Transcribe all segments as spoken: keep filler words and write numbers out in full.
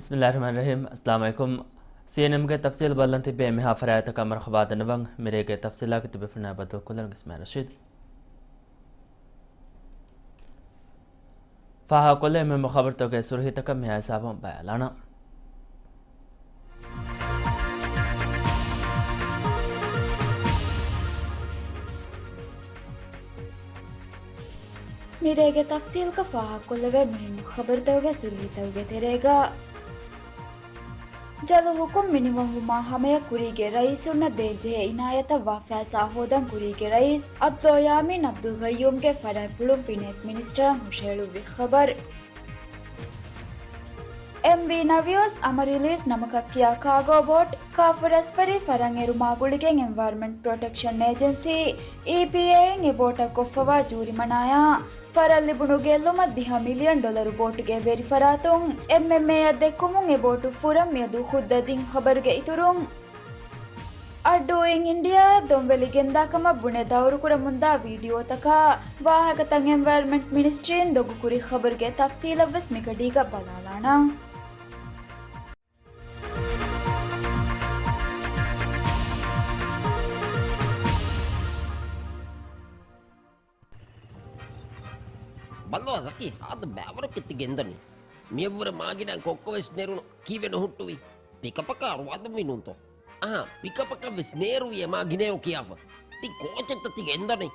ބިސްމިއްލާހިއްރަޙްމާނިއްރަޙީމް. އައްސަލާމު ޢަލައިކުމް. ސީއެންއެމްގެ ތަފްސީލް ބަލަން ތިބޭ މިހާ ފަރާތަކަށް މަރުޙަބާ ދަންނަވަން. މިރޭގެ ތަފްސީލާގެ ތިބޭފުޅުންނާ ބައްދަލުކޮށްލަން އިސްމާޢީލް ރަޝީދު. ފާހަގަކޮށްލެވޭ މުހިއްމު ޚަބަރުތަކުގެ ސުރުޚީތަކަށް މިހާ ހިސާބުން ބަޔާންލާނަން. މިރޭގެ ތަފްސީލްކޮށް ފާހަގަކޮށްލެވޭ މުހިއްމު ޚަބަރުތަކުގެ ސުރުޚީތަކުގެ ތެރޭގަ، ޖަލު ހުކުމް މިނިވަންވުމާ ހަމަޔަށް ކުރީގެ ރައީސުންނަށް ދޭންޖެހޭ އިނާޔަތަށްވާ ފައިސާ ހޯދަން ކުރީގެ ރައީސް ޢަބްދުލް ޔާމީން ޢަބްދުލް ޤައްޔޫމްގެ ފަރާތްޕުޅުން ފިނޭންސް މިނިސްޓަރަށް ހުށަހެޅުއްވި ޚަބަރު. އެމްވީ ނަވިޔޯސް އަމަރިލީސް ނަމަކަށް ކިޔާ ކާގޯ ބޯޓް ކާފަ ރަސްފަރި ފަރަން އެރުމާ ގުޅިގެން އެންވަޔަރަންމަންޓް ޕްރޮޓެކްޝަން އޭޖެންސީ، އީޕީއޭ، އެ ބޯޓަށް ކޮށްފަވާ ޖޫރިމަނާޔާ ފަރަށް ލިބުނު ގެއްލުމަށް ދިހަ މިލިއަން ޑޮލަރު ބޯޓުގެ ވެރިފަރާތުން އެމްއެމްއޭއަށް ދެއްކުމުން އެ ބޯޓު ފުރަން މިއަދު ހުއްދަ ދިން ޚަބަރުގެ އިތުރުން، އައްޑޫއިން އިންޑިއާއަށް ދޮންވެލި ގެންދާ ކަމަށް ބުނެ ދައުރުކުރަމުންދާ ވީޑިއޯތަކާ ވާހަކަތައް އެންވަޔަރަންމަންޓް މިނިސްޓްރީން ދޮގުކުރި ޚަބަރުގެ ތަފްސީލަށްވެސް މިގަޑީގަ ބަލާލާނަން. ބައްލަވާ ޒަކީ، ހާދަ ބައިވަރަކަށް ތި ގެންދަނީ. މިއަށްވުރެ މާގިނަ ކޮއްކޮވެސް ނެރުނު ކީއްވެ ނުހުއްޓުވީ؟ ޕިކަޕަކާ ރުވާދަންވީ ނޫންތޯ؟ އަހާ، ޕިކަޕަކަށްވެސް ނޭރުވިޔޭ މާ ގިނަޔޯ ކިޔާފަ. ތި ކޯޗެއްތަ ތި ގެންދަނީ؟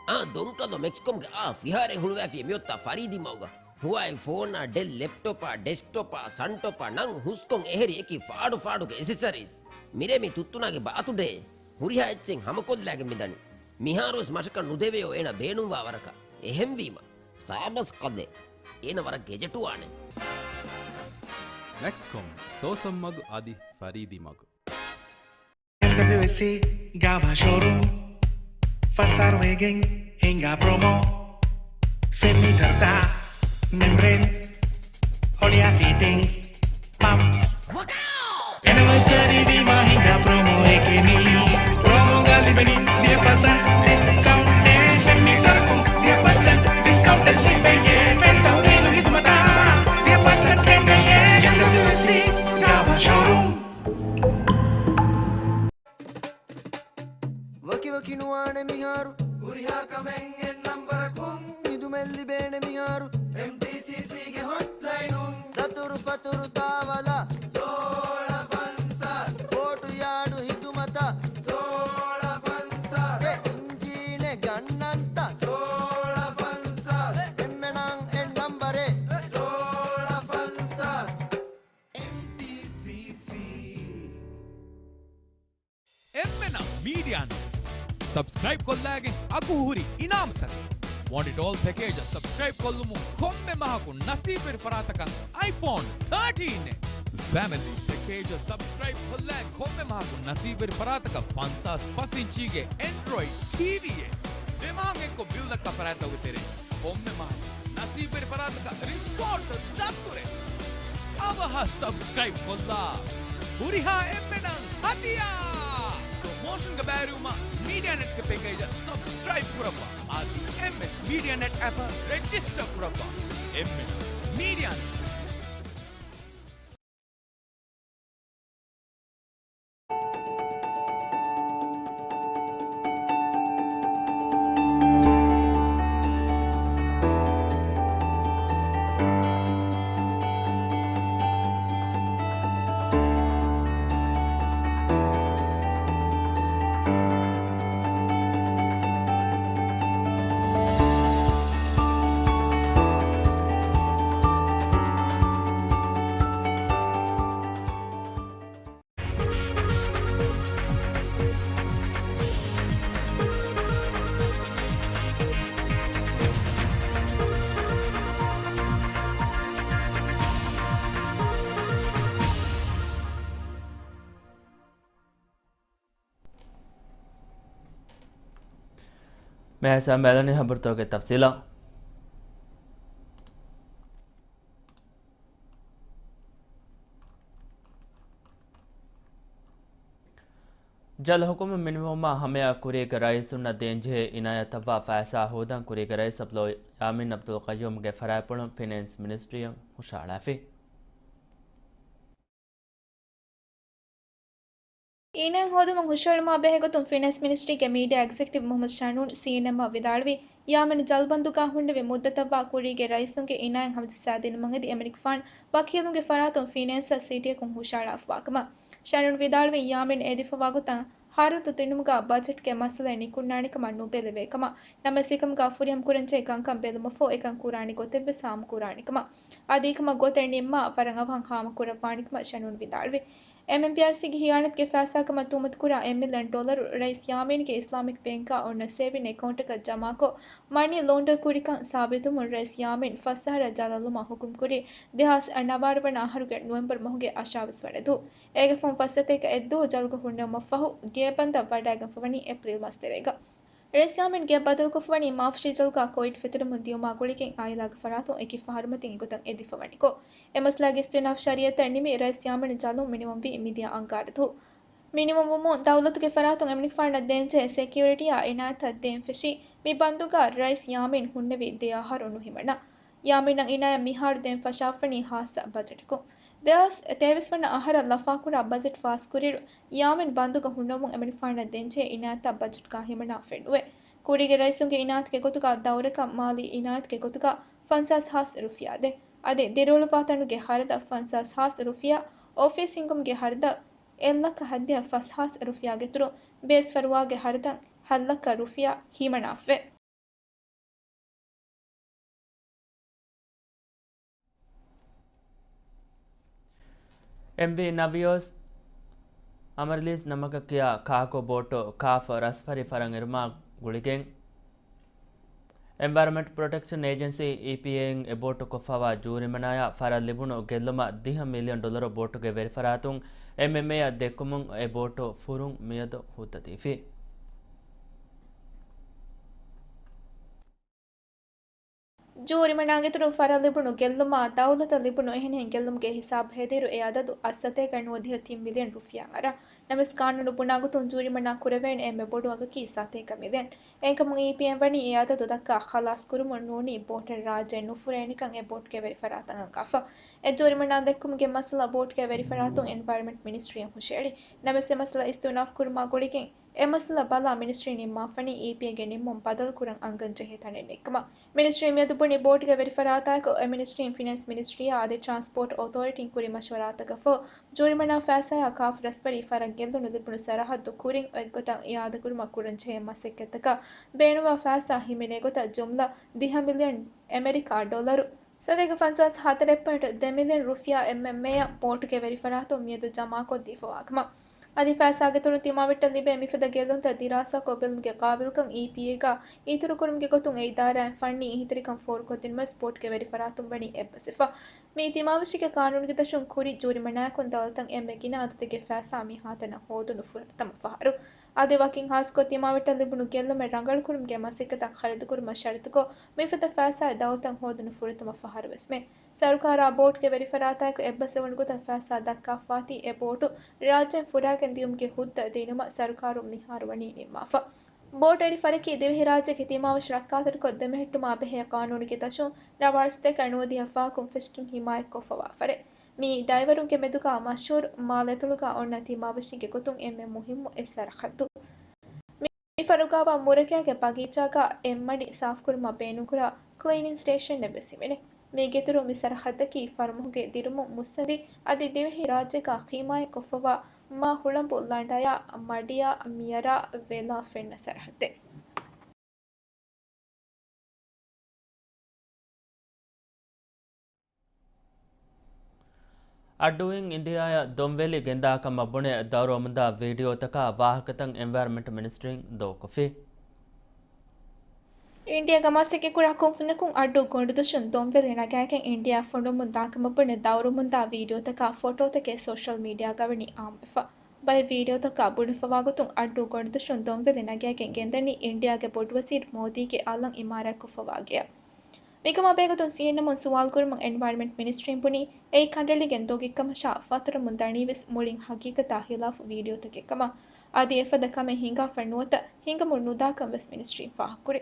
އާ، ދޮންކަލޯ މެކްސްކޮމްގެ އާ ފިހާރައެއް ހުޅުވާފިޔޭ މިއޮތްތާ ފަރީދީ މަގުގަ. ހުވާއި ފޯނާ، ޑެލް ލެޕްޓޮޕާ، ޑެސްކްޓޮޕާ، ސަންޓޮޕާ ނަން ހުސްކޮން އެހެރި އެކި ފާޑު ފާޑުގެ އެސެސަރީސް. މިރޭ މި ތުއްތުނާގެ ބާތުޑޭ. ހުރިހާ އެއްޗެއް ހަމަކޮށްލާގެން މިދަނީ. މިހާރުވެސް މަށަކަށް ނުދެވެޔޯ އޭނަ ބޭނުންވާ ވަރަކަށް. އެހެންވީމަ. ސާބަސް ކަލޭ. އޭނަ ވަރަށް ގެޖެޓުވާނެ. މެކްސްކޮމް، ސޯސަން މަގު އަދި ފަރީދީ މަގު. އެމްޑަބްލިއުއެސްސީ ގާވާ ޝޯރޫމް. ފަސް އަހަރު ވެގެން ހިނގާ ޕްރޮމޯ. ފެން މީޓަރުތައް، މެމްބްރޭން، ހޮޅިއާ ފިޓިންގްސް، ޕަމްޕްސް. އެނިވަރސަރީ ވީމާ ހިނގާ ޕްރޮމޯއެކޭ މީ. ޕްރޮމޯގަ ލިބެނީ ވިހި ޕަސެންޓް ޑިސްކައުންޓެއް. ފެން މީޓަރަކުން ވިހި ޕަސެންޓް ޑިސްކައުންޓެއް ލިބެޔޭ. ފެން ތަހުލީލު ހިދުމަތަށް ވިހި ޕަސެންޓް ކެނޑެޔޭ. އެމްޑަބްލިއުއެސްސީ ގާވާ ޝޯރޫމް. ވަކިވަކި ނުވާނެ މިހާރު. ހުރިހާ ކަމެއް އެއް ނަންބަރަކުން. ހިދުމަތް ލިބޭނެ މިހާރު. އެމްޓީސީސީގެ ހޮޓްލައިނުން. ދަތުރު ފަތުރު ތާވަލަ. ސޯޅަ ފަންސާސް. ބޯޓު ޔާޑު ހިދުމަތަށް. ސޯޅަ ފަންސާސް. އެ އިންޖީނެއް ގަންނަންތަ؟ ސޯޅަ ފަންސާސް. އެންމެނަށް އެއް ނަންބަރެއް. ސޯޅަ ފަންސާސް. އެމްޓީސީސީ. އެންމެނަށް މީޑިއާނެޓް ސަބްސްކްރައިބް ކޮށްލައިގެން އަގު ހުރި އިނާމުތަކެއް. ވާންޓެޑް އޯލް ޕެކޭޖަށް ސަބްސްކްރައިބް ކޮށްލުމުން ކޮންމެ މަހަކު ނަސީބުވެރި ފަރާތަކަށް އައިފޯން ތާޓީން އެ. ފެމިލީ ޕެކޭޖަށް ސަބްސްކްރައިބް ކޮށްލައި ކޮންމެ މަހަކު ނަސީބުވެރި ފަރާތަކަށް ފަންސާސް ފަސް އިންޗީގެ އެންޑްރޮއިޑް ޓީވީއެއް. ދެ މަހަށް އެއްކޮށް ބިލް ދައްކާ ފަރާތްތަކުގެ ތެރެއިން ކޮންމެ މަހަކު ނަސީބުވެރި ފަރާތަކަށް ރިސޯޓް ދަތުރެއް. އަވަހަށް ސަބްސްކްރައިބް ކޮށްލާ. ހުރިހާ އެންމެނަށް ހަދިޔާ! ޕްރޮމޯޝަންގެ ބައިވެރިވުމަށް މީޑިއާނެޓްގެ ޕެކޭޖަށް ސަބްސްކްރައިބް ކުރައްވާ. އަދި އެމްއެސް މީޑިއާނެޓް އެޕަށް ރެޖިސްޓަރ ކުރައްވާ. އެމްއެސް މީޑިއާނެޓް. މޭސާ މެލަނީ ހަބަރުތަކުގެ ތަފްސީލާ. ޖަލު ހުކުމް މިނިވަންވާ ހަމަޔަށް ކުރީގެ ރައީސުންނަށް ދޭންޖެހޭ އިނާޔަތަށްވާ ފައިސާ ހޯދަން ކުރީގެ ރައީސް އަބްދުލް ޔާމީން އަބްދުލް ޤައްޔޫމްގެ ފަރާތްޕުޅުން ފިނޭންސް މިނިސްޓްރީއަށް ހުށަހަޅާފި. އިނާއެއް ހޯދުމަށް ހުށަހެޅުމާ ބެހޭގޮތުން ފިނޭންސް މިނިސްޓްރީގެ މީޑިއާ އެގްޒެކެޓިވް މުހައްމަދު ޝަނޫން ސީއެންއެމްއަށް ވިދާޅުވީ، ޔާމެން ޖަލް ބަންދުގަ ހުންނެވި މުއްދަތަށްވާ ކުރީގެ ރައީސުންގެ އިނާއެއް ހަމަޖައްސާދިނުމަށް އެދި އެމަނިކުފާނު ވަކީލުންގެ ފަރާތުން ފިނޭންސަށް ސިޓީއަކުން ހުށަހަޅާފަވާކަމަށް. ޝަނޫން ވިދާޅުވީ، ޔާމެން އެދިފަވާ ގޮތަށް ހަރަދު ދިނުމުގަ ބަޖެޓްގެ މައްސަލައެއް ނިކުންނާނެކަމަށް ނުބެލެވޭކަމަށް. ނަމަވެސް އެކަމުގަ ފުރިހަމަ ކުރަންޖެހޭ ކަންކަން ބެލުމަށްފަހު އެކަން ކުރާނެ ގޮތެއްވެސް ހާމަކުރާނެކަމަށް. އަދި އެކަމަށް ގޮތެއް ނިންމާ ވަރަށް އަވަހަށް ހާމަކުރައްވާނެކަމަށް ޝަނޫން ވިދާޅުވި. އެމްއެމްޕީއާރްސީގެ ހިޔާނަތުގެ ފައިސާކަމަށް ތުހުމަތުކުރާ އެއް މިލިއަން ޑޮލަރު ރައީސް ޔާމީންގެ އިސްލާމިކް ބޭންކާ އޮންނަ ސޭވިން އެކައުންޓަކަށް ޖަމާކޮށް، މަނީ ލޯންޑަރ ކުރިކަން ސާބިތުވުމުން ރައީސް ޔާމީން ފަސް އަހަރަށް ޖަލަށްލުމަށް ހުކުމްކުރީ، ދެހާސް ނަވާރަ ވަނަ އަހަރުގެ ނޮވެމްބަރު މަހުގެ އަށާވީސް ވަނަ ދުވަހު. އޭގެ ފަހުން ފަސް ސަތޭކަ އެއް ދުވަހު ޖަލުގަ ހުންނެވުމަށްފަހު، ގޭބަންދަށް ވަޑައިގެންފަވަނީ އޭޕްރީލް މަސް ތެރޭގަ. ރައީސް ޔާމީން ގެއަށް ބަދަލުކޮށްފަވަނީ މާފުށީ ޖަލުގަ ކޮވިޑް ފެތުރެމުން ދިޔުމާ ގުޅިގެން އާއިލާގެ ފަރާތުން އެކި ފަހަރުމަތިން އެގޮތަށް އެދިފަވަނިކޮށް. އެ މައްސަލާގެ އިސްތިއުނާފް ޝަރީއަތަށް ނިމި ރައީސް ޔާމީން ޖަލުން މިނިވަންވީ މިދިޔަ އަންގާރަ ދުވަހު. މިނިވަންވުމުން ދައުލަތުގެ ފަރާތުން އެމަނިކުފާނަށް ދޭންޖެހޭ ސެކިއުރިޓީއާ އިނާޔަތަށް ދޭން ފެށީ، މި ބަންދުގަ ރައީސް ޔާމީން ހުންނެވި ދެ އަހަރު ނުހިމަނާ. ޔާމީނަށް އިނާޔަށް މިހާރު ދޭން ފަށާފަނީ ހާއްސަ ބަޖެޓަކުން. ދެހާސް ތޭވީސް ވަނަ އަހަރަށް ލަފާކުރާ ބަޖެޓް ފާސްކުރިއިރު، ޔާމީން ބަންދުގަ ހުންނަވަމުން އެމަނިކުފާނަށް ދޭންޖެހޭ އިނާޔަތާ ބަޖެޓްގަ ހިމަނާފައެއް ނުވޭ. ކުރީގެ ރައީސުންގެ އިނާޔަތުގެ ގޮތުގަ ދައުރަކަށް މާލީ އިނާޔަތުގެ ގޮތުގަ ފަންސާސް ހާސް ރުފިޔާ ދޭ. އަދި ދިރިއުޅުއްވާ ތަނުގެ ހަރަދަށް ފަންސާސް ހާސް ރުފިޔާ، އޮފީސް ހިންގުމުގެ ހަރަދަށް އެއްލައްކަ ހައްދިހަ ފަސް ހާސް ރުފިޔާގެ އިތުރުން ބޭސްފަރުވާގެ ހަރަދަށް ހަތްލައްކަ ރުފިޔާ ހިމަނާފައެވެ. އެމްވީ ނަވިޔޯސް އަމަރިލީސް ނަމަކަށް ކިޔާ ކާކޯ ބޯޓު ކާފް ރަސްފަރި ފަރަށް އެރުމާ ގުޅިގެން، އެންވަޔަރަންމަންޓް ޕްރޮޓެކްޝަން އޭޖެންސީ، އީޕީއޭ، އިން އެ ބޯޓު ކޮށްފަވާ ޖޫރިމަނާޔާ ފަރަށް ލިބުނު ގެއްލުމަށް ދިހަ މިލިއަން ޑޮލަރު ބޯޓުގެ ވެރިފަރާތުން އެމްއެމްއޭއަށް ދެއްކުމުން އެ ބޯޓު ފުރުން މިއަދު ހުއްދަ ދީފި. ޖޫރިމަނާގެ އިތުރުން ފަރަށް ލިބުނު ގެއްލުމާ ދައުލަތަށް ލިބުނު އެހެނިހެން ގެއްލުމުގެ ހިސާބު ހެދިއިރު އެ އަދަދު އަށް ސަތޭކަ ނުވަދިހަ ތިން މިލިއަން ރުފިޔާއަށް އަރާ. ނަމަވެސް ޤާނޫނު ބުނާ ގޮތުން ޖޫރިމަނާ ކުރެވޭނެ އެންމެ ބޮޑު އަގަކީ ސަތޭކަ މިލިއަން. އެހެންކަމުން އީޕީއޭ ވަނީ އެ އަދަދު ދައްކާ ޚަލާސް ކުރުމުން ނޫނީ ބޯޓެއް ރާއްޖެއިން ނުފުރޭނެކަން އެ ބޯޓުގެ ވެރިފަރާތަށް އަންގާފަ. އެ ޖޫރިމަނާ ދެއްކުމުގެ މައްސަލަ ބޯޓުގެ ވެރިފަރާތުން އެންވަޔަރަންމަންޓް މިނިސްޓްރީއަށް ހުށައެޅި. ނަމަވެސް އެ މައްސަލަ އިސްތިއުނާފް ކުރުމާ ގުޅިގެން އެ މައްސަލަ ބަލާ މިނިސްޓްރީ ނިންމާފަނީ އީޕީއޭގެ ނިންމުން ބަދަލުކުރަން އަންގަން ޖެހޭ ތަނެއް ނެތްކަމަށް. މިނިސްޓްރީ މިއަދު ބުނި ބޯޓުގެ ވެރިފަރާތާއެކު އެ މިނިސްޓްރީން ފިނޭންސް މިނިސްޓްރީއާ އަދި ޓްރާންސްޕޯޓް އޮތޯރިޓީން ކުރި މަޝްވަރާތަކަށްފަހު، ޖޫރިމަނާ ފައިސާއާ ކާފް ރަސްފަރީ ފަރަށް ގެއްލުނު ލިބުނު ސަރަހައްދު ކުރިން އޮތްގޮތަށް އިއާދަކުރުމަށް ކުރަންޖެހޭ މަސައްކަތްތަކަށް ބޭނުންވާ ފައިސާ ހިމެނޭ ގޮތަށް ޖުމްލަ ދިހަ މިލިއަން އެމެރިކާ ޑޮލަރު، ސަތޭކަ ފަންސާސް ހަތަރެއް ޕޮއިންޓް ދެ މިލިއަން ރުފިޔާ އެމްއެމްއޭއަށް ބޯޓުގެ ވެރިފަރާތުން މިއަދު ޖަމާކޮށްދީފަވާކަމަށް. އަދި ފައިސާގެ އިތުރުން ތިމާވެއްޓަށް ލިބޭ މިފަދަ ގެއްލުންތައް ދިރާސާކޮށް ބެލުމުގެ ޤާބިލްކަން އީޕީއޭގަ އިތުރުކުރުމުގެ ގޮތުން އެ އިދާރާއިން ފަންނީ އެހީތެރިކަން ފޯރުކޮށްދިނުމަށް ބޯޓުގެ ވެރިފަރާތުން ވަނީ އެއްބަސްވެފަ. މި ތިމާވެށިގެ ޤާނޫނުގެ ދަށުން ކުރި ޖޫރިމަނާއަކުން ދައުލަތަށް އެންމެ ގިނަ އަދަދެއްގެ ފައިސާ މިހާތަނަށް ހޯދުނު ފުރަތަމަ ފަހަރު. އަދި ވަކިން ހާއްސަކޮށް ތިމާވެއްޓަށް ލިބުނު ގެއްލުމެއް ރަނގަޅުކުރުމުގެ މަސައްކަތަށް ޚަރަދުކުރުމަށް ޝަރުތުކޮށް، މިފަދަ ފައިސާއެއް ދައުލަތަށް ހޯދުނު ފުރަތަމަ ފަހަރުވެސްމެ. ސަރުކާރާ ބޯޓުގެ ވެރިފަރާތާއެކު އެއްބަސްވުނު ގޮތަށް ފައިސާ ދައްކާފާތީ އެ ބޯޓު ރާއްޖޭން ފުރާގެން ދިޔުމުގެ ހުއްދަ ދިނުމަށް ސަރުކާރުން މިހާރު ވަނީ ނިންމާފަ. ބޯޓު އެރި ފަރަކީ ދިވެހިރާއްޖޭގެ ތިމާވެށި ރައްކާތެރިކޮށް ދެމެހެއްޓުމާ ބެހޭ ޤާނޫނުގެ ދަށުން ރަށް ވަރުސަތޭކަ ނުވަދިހަ ފަހަކުން ފެށިގެން ހިމާޔަތްކޮށްފަވާ ފަރެއް. މިއީ ޑައިވަރުންގެ މެދުގަ މަޝްހޫރު މާލެ އަތޮޅުގަ އޮންނަ ތިމާވެށިންގެ ގޮތުން އެންމެ މުހިއްމު އެއް ސަރަހައްދު. މި ފަރުގާވާ މުރަކައިގެ ބަގީޗާގަ އެއް މަޑި ސާފުކުރުމަށް ބޭނުންކުރާ ކްލީނިން ސްޓޭޝަންއެއް ވެސް ހިމެނޭ. މީގެއިތުރުން މި ސަރަހައްދަކީ ފަރުމަހުގެ ދިރުމުން މުއްސަނދި އަދި ދިވެހިރާއްޖޭގަ ހިމާޔަތްކޮށްފަވާ މާ ހުޅަނބު ލަނޑަޔާ، މަޑިޔާ، މިޔަރާ، ވެލާ ފެންނަ ސަރަހައްދެއް. އައްޑޫއިން އިންޑިއާއަށް ދޮންވެލި ގެންދާކަމަށް ބުނެ ދައުރުވަމުންދާ ވީޑިއޯތަކާ ވާހަކަތައް އެންވަޔަރަންމަންޓް މިނިސްޓްރީން ދޫކޮށްފި. އިންޑިއާގަ މަސައްކަތްކުރާ ކުންފުނިއަކުން އައްޑޫ ގޮނޑުދޮށުން ދޮންވެލި ނަގާގެން އިންޑިއާ ފޮނުވަމުން ދާކަމަށް ބުނެ ދައުރުވަމުންދާ ވީޑިއޯތަކާ ފޮޓޯތަކެއް ސޯޝަލް މީޑިއާގަ ވަނީ އާއްމުވެފަ. ބައެއް ވީޑިއޯތަކަށް ބުނެފަވާގޮތުން އައްޑޫ ގޮނޑުދޮށުން ދޮންވެލި ނަގާގެން ގެންދަނީ އިންޑިއާގެ ބޮޑުވަޒީރު މޯދީގެ އަލަށް އިމާރާތްކޮށްފަވާ ގެއަށް. މިކަމާ ބެހޭގޮތުން ސީއެންއެމުން ސުވާލުކުރުމުން އެންވަޔަރަންމަންޓް މިނިސްޓްރީން ބުނީ، އެއީ ކަނޑައެޅިގެން ދޮގެއްކަމަށާ ފަތުރަމުން ދަނީވެސް މުޅިން ހަގީގަތާ ހިލާފު ވީޑިއޯތަކެއްކަމަށް. އަދި އެފަދަ ކަމެއް ހިނގާފަ ނުވަތަ ހިނގަމުން ނުދާކަން ވެސް މިނިސްޓްރީން ފާހަގަކުރޭ.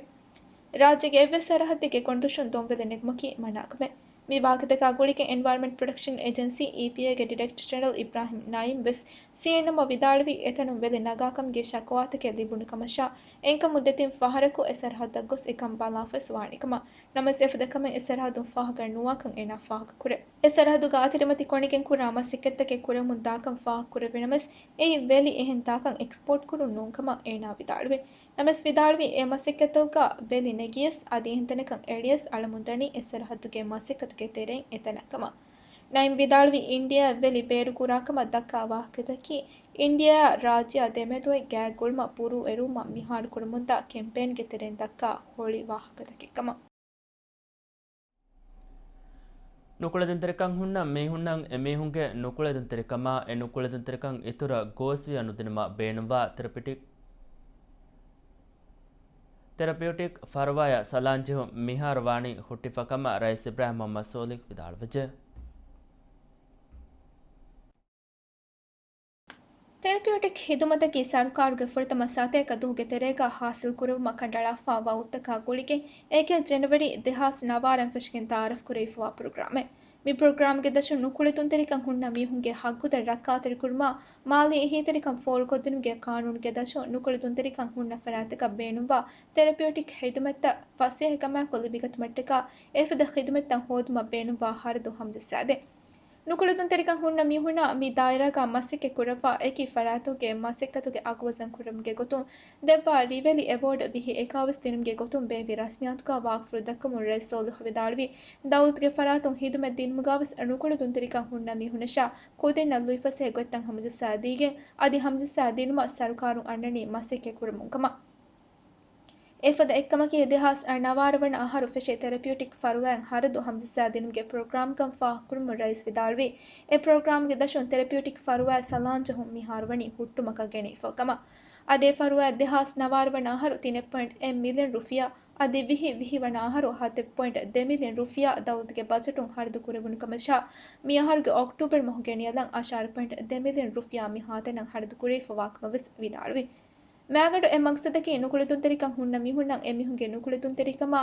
ރާއްޖޭގެ އެއްވެސް ސަރަހައްދެއްގެ ގޮނޑުދޮށުން ދޮންވެލި ނެގުމަކީ މަނާކަމެއް. މި ވާހަކަތަކާ ގުޅިގެން އެންވަޔަރމަންޓް ޕްރޮޓެކްޝަން އޭޖެންސީ، އީޕީއޭގެ ޑިރެކްޓަރ ޖެނެރަލް އިބްރާހިމް ނައީމް ވެސް ސީއެންއެމްއަށް ވިދާޅުވީ، އެތަނުން ވެލި ނަގާކަމުގެ ޝަކުވާތަކެއް ލިބުނު ކަމަށާ، އެންކަމުން ދެތިން ފަހަރަކު އެ ސަރަހައްދަށް ގޮސް އެކަން ބަލާފަސް ވާނެ ކަމަށް. ނަމަވެސް، އެފަދަ ކަމެއް އެ ސަރަހައްދުން ފާހަގަ ނުވާކަން އޭނާ ފާހަގަކުރޭ. އެ ސަރަހައްދުގަ އަތިރިމަތި ކޮނިގެން ކުރާ މަސައްކަތްތަކެއް ކުރަމުން ދާކަން ފާހަގަކުރެވި ނަމަވެސް، އެއީ ވެލި އެހެން ދާކަން އެކްސްޕޯޓް ކުރުން ނޫން ކަމަށް އޭނާ ވިދާޅުވި. ނަމަވެސް ވިދާޅުވީ، އެ މަސައްކަތްތަކުގަ ބެލި ނެގިޔަސް، އަދި އެހެން ތަނަކަށް އެޅިޔަސް، އަޅަމުން ދަނީ އެ ސަރަހައްދުގެ މަސައްކަތުގެ ތެރެއިން އެތަނަށް ކަމަށް. ނައިމް ވިދާޅުވީ، އިންޑިއާއަށް ވެލި ބޭރުކުރާކަމަށް ދައްކާ ވާހަކަތަކީ، އިންޑިއާއާ ރާއްޖެއާ ދެމެދުވެ ގާތް ގުޅުމަށް ބުރޫ އެރުވުމަށް މިހާރު ކުރަމުންދާ ކެމްޕޭންގެ ތެރެއިން ދައްކާ ހޮޅި ވާހަކަތަކެއް ކަމަށް. ނުކުޅެދުންތެރިކަން ހުންނަ މީހުންނަށް އެމީހުންގެ ނުކުޅެދުންތެރިކަމާ، އެ ނުކުޅެދުންތެރިކަން އިތުރަށް ގޯސްވެ ނުދިނުމަށް ބޭނުންވާ ތެރަޕިޓިކް، ތެރަޕިއުޓިކް ފަރުވާޔަށް ސަލާން ޖެހުން މިހާރު ވާނީ ހުއްޓިފަ ކަމަށް ރައީސް އިބްރާހިމް މުހައްމަދު ސޯލިހު ވިދާޅުވެއްޖެ. ތެރަޕިއުޓިކް ޚިދުމަތަކީ ސަރުކާރުގެ ފުރަތަމަ ސަތޭކަ ދުވަހުގެ ތެރޭގަ ހާސިލްކުރެވުމަށް ކަނޑައަޅާފަ ވައުދުތަކާ ގުޅިގެން އެކެއް ޖެނުއަރީ ދެހާސް ނަވާރައިން ފެށިގެން ތައާރަފްކުރެވިފަވާ ޕްރޮގްރާމެއް. މި ޕްރޮގްރާމްގެ ދަށުން ނުކުޅެދުންތެރިކަން ހުންނަ މީހުންގެ ހައްގުތައް ރައްކާތެރިކުރުމާ، މާލީ އެހީތެރިކަން ފޯރުކޮށްދިނުމުގެ ޤާނޫނުގެ ދަށުން ނުކުޅެދުންތެރިކަން ހުންނަ ފަރާތްތަކަށް ބޭނުންވާ ތެރަޕިއުޓިކް ޚިދުމަތްތައް ފަސޭހަކަމާއެކު ލިބިގަތުމަށްޓަކާ އެފަދަ ޚިދުމަތްތައް ހޯދުމަށް ބޭނުންވާ ހަރަދު ހަމަޖައްސާދޭ. ނުކުޅެދުންތެރިކަން ހުންނަ މީހުންނާ މި ދާއިރާގަ މަސައްކަތް ކުރައްވާ އެކި ފަރާތުގެ މަސައްކަތުގެ އަގުވަޒަން ކުރުމުގެ ގޮތުން ދެއްވާ ރިވެލި އެވޯޑް ވިހި އެކާވީސް ދިނުމުގެ ގޮތުން ބޭއްވި ރަސްމިއްޔާތުގަ ވާގިފުޅު ދައްކަމުން ރައީސް ސޯލިހު ވިދާޅުވީ، ދައުލަތުގެ ފަރާތުން ޚިދުމަތް ދިނުމުގަވެސް ނުކުޅެދުންތެރިކަން ހުންނަ މީހުންނަށާ ކުދިންނަށް ލުއިފަސޭހަ ގޮތްތައް ހަމަޖައްސާދީގެން، އަދި ހަމަޖައްސާ ދިނުމަށް ސަރުކާރުން އަންނަނީ މަސައްކަތް ކުރަމުން ކަމަށް. އެފަދަ އެއްކަމަކީ، ދެހާސް ނަވާރަ ވަނަ އަހަރު ފެށި ތެރަޕިއުޓިކް ފަރުވާއިން ހަރަދު ހަމަޖައްސާދިނުމުގެ ޕްރޮގްރާމްކަން ފާހަގަކުރުމުން ރައީސް ވިދާޅުވީ، އެ ޕްރޮގްރާމްގެ ދަށުން ތެރަޕިއުޓިކް ފަރުވާއަށް ސަލާން ޖެހުން މިހާރު ވަނީ ހުއްޓުމަކަށް ގެނެވިފަ ކަމަށް. އަދި އެ ފަރުވާއަށް ދެހާސް ނަވާރަ ވަނަ އަހަރު ތިނެއް ޕޮއިންޓް އެއް މިލިއަން ރުފިޔާ، އަދި ވިހި، ވިހި ވަނަ އަހަރު ހަތެއް ޕޮއިންޓް ދެ މިލިއަން ރުފިޔާ ދައުލަތުގެ ބަޖެޓުން ހަރަދު ކުރެވުނު ކަމަށާ، މި އަހަރުގެ އޮކްޓޫބަރު މަހު ގެނެއަޅަން އަށާރަ ޕޮއިންޓް ދެ މިލިއަން ރުފިޔާ މި ހާތަނަށް ހަރަދު ކުރެވިފަވާ ކަމަށް ވެސް ވިދާޅުވި. މާގަނޑު އެ މަގްސަދަކީ ނުކުޅެދުންތެރިކަން ހުންނަ މީހުންނަށް އެމީހުންގެ ނުކުޅެދުންތެރިކަމާ،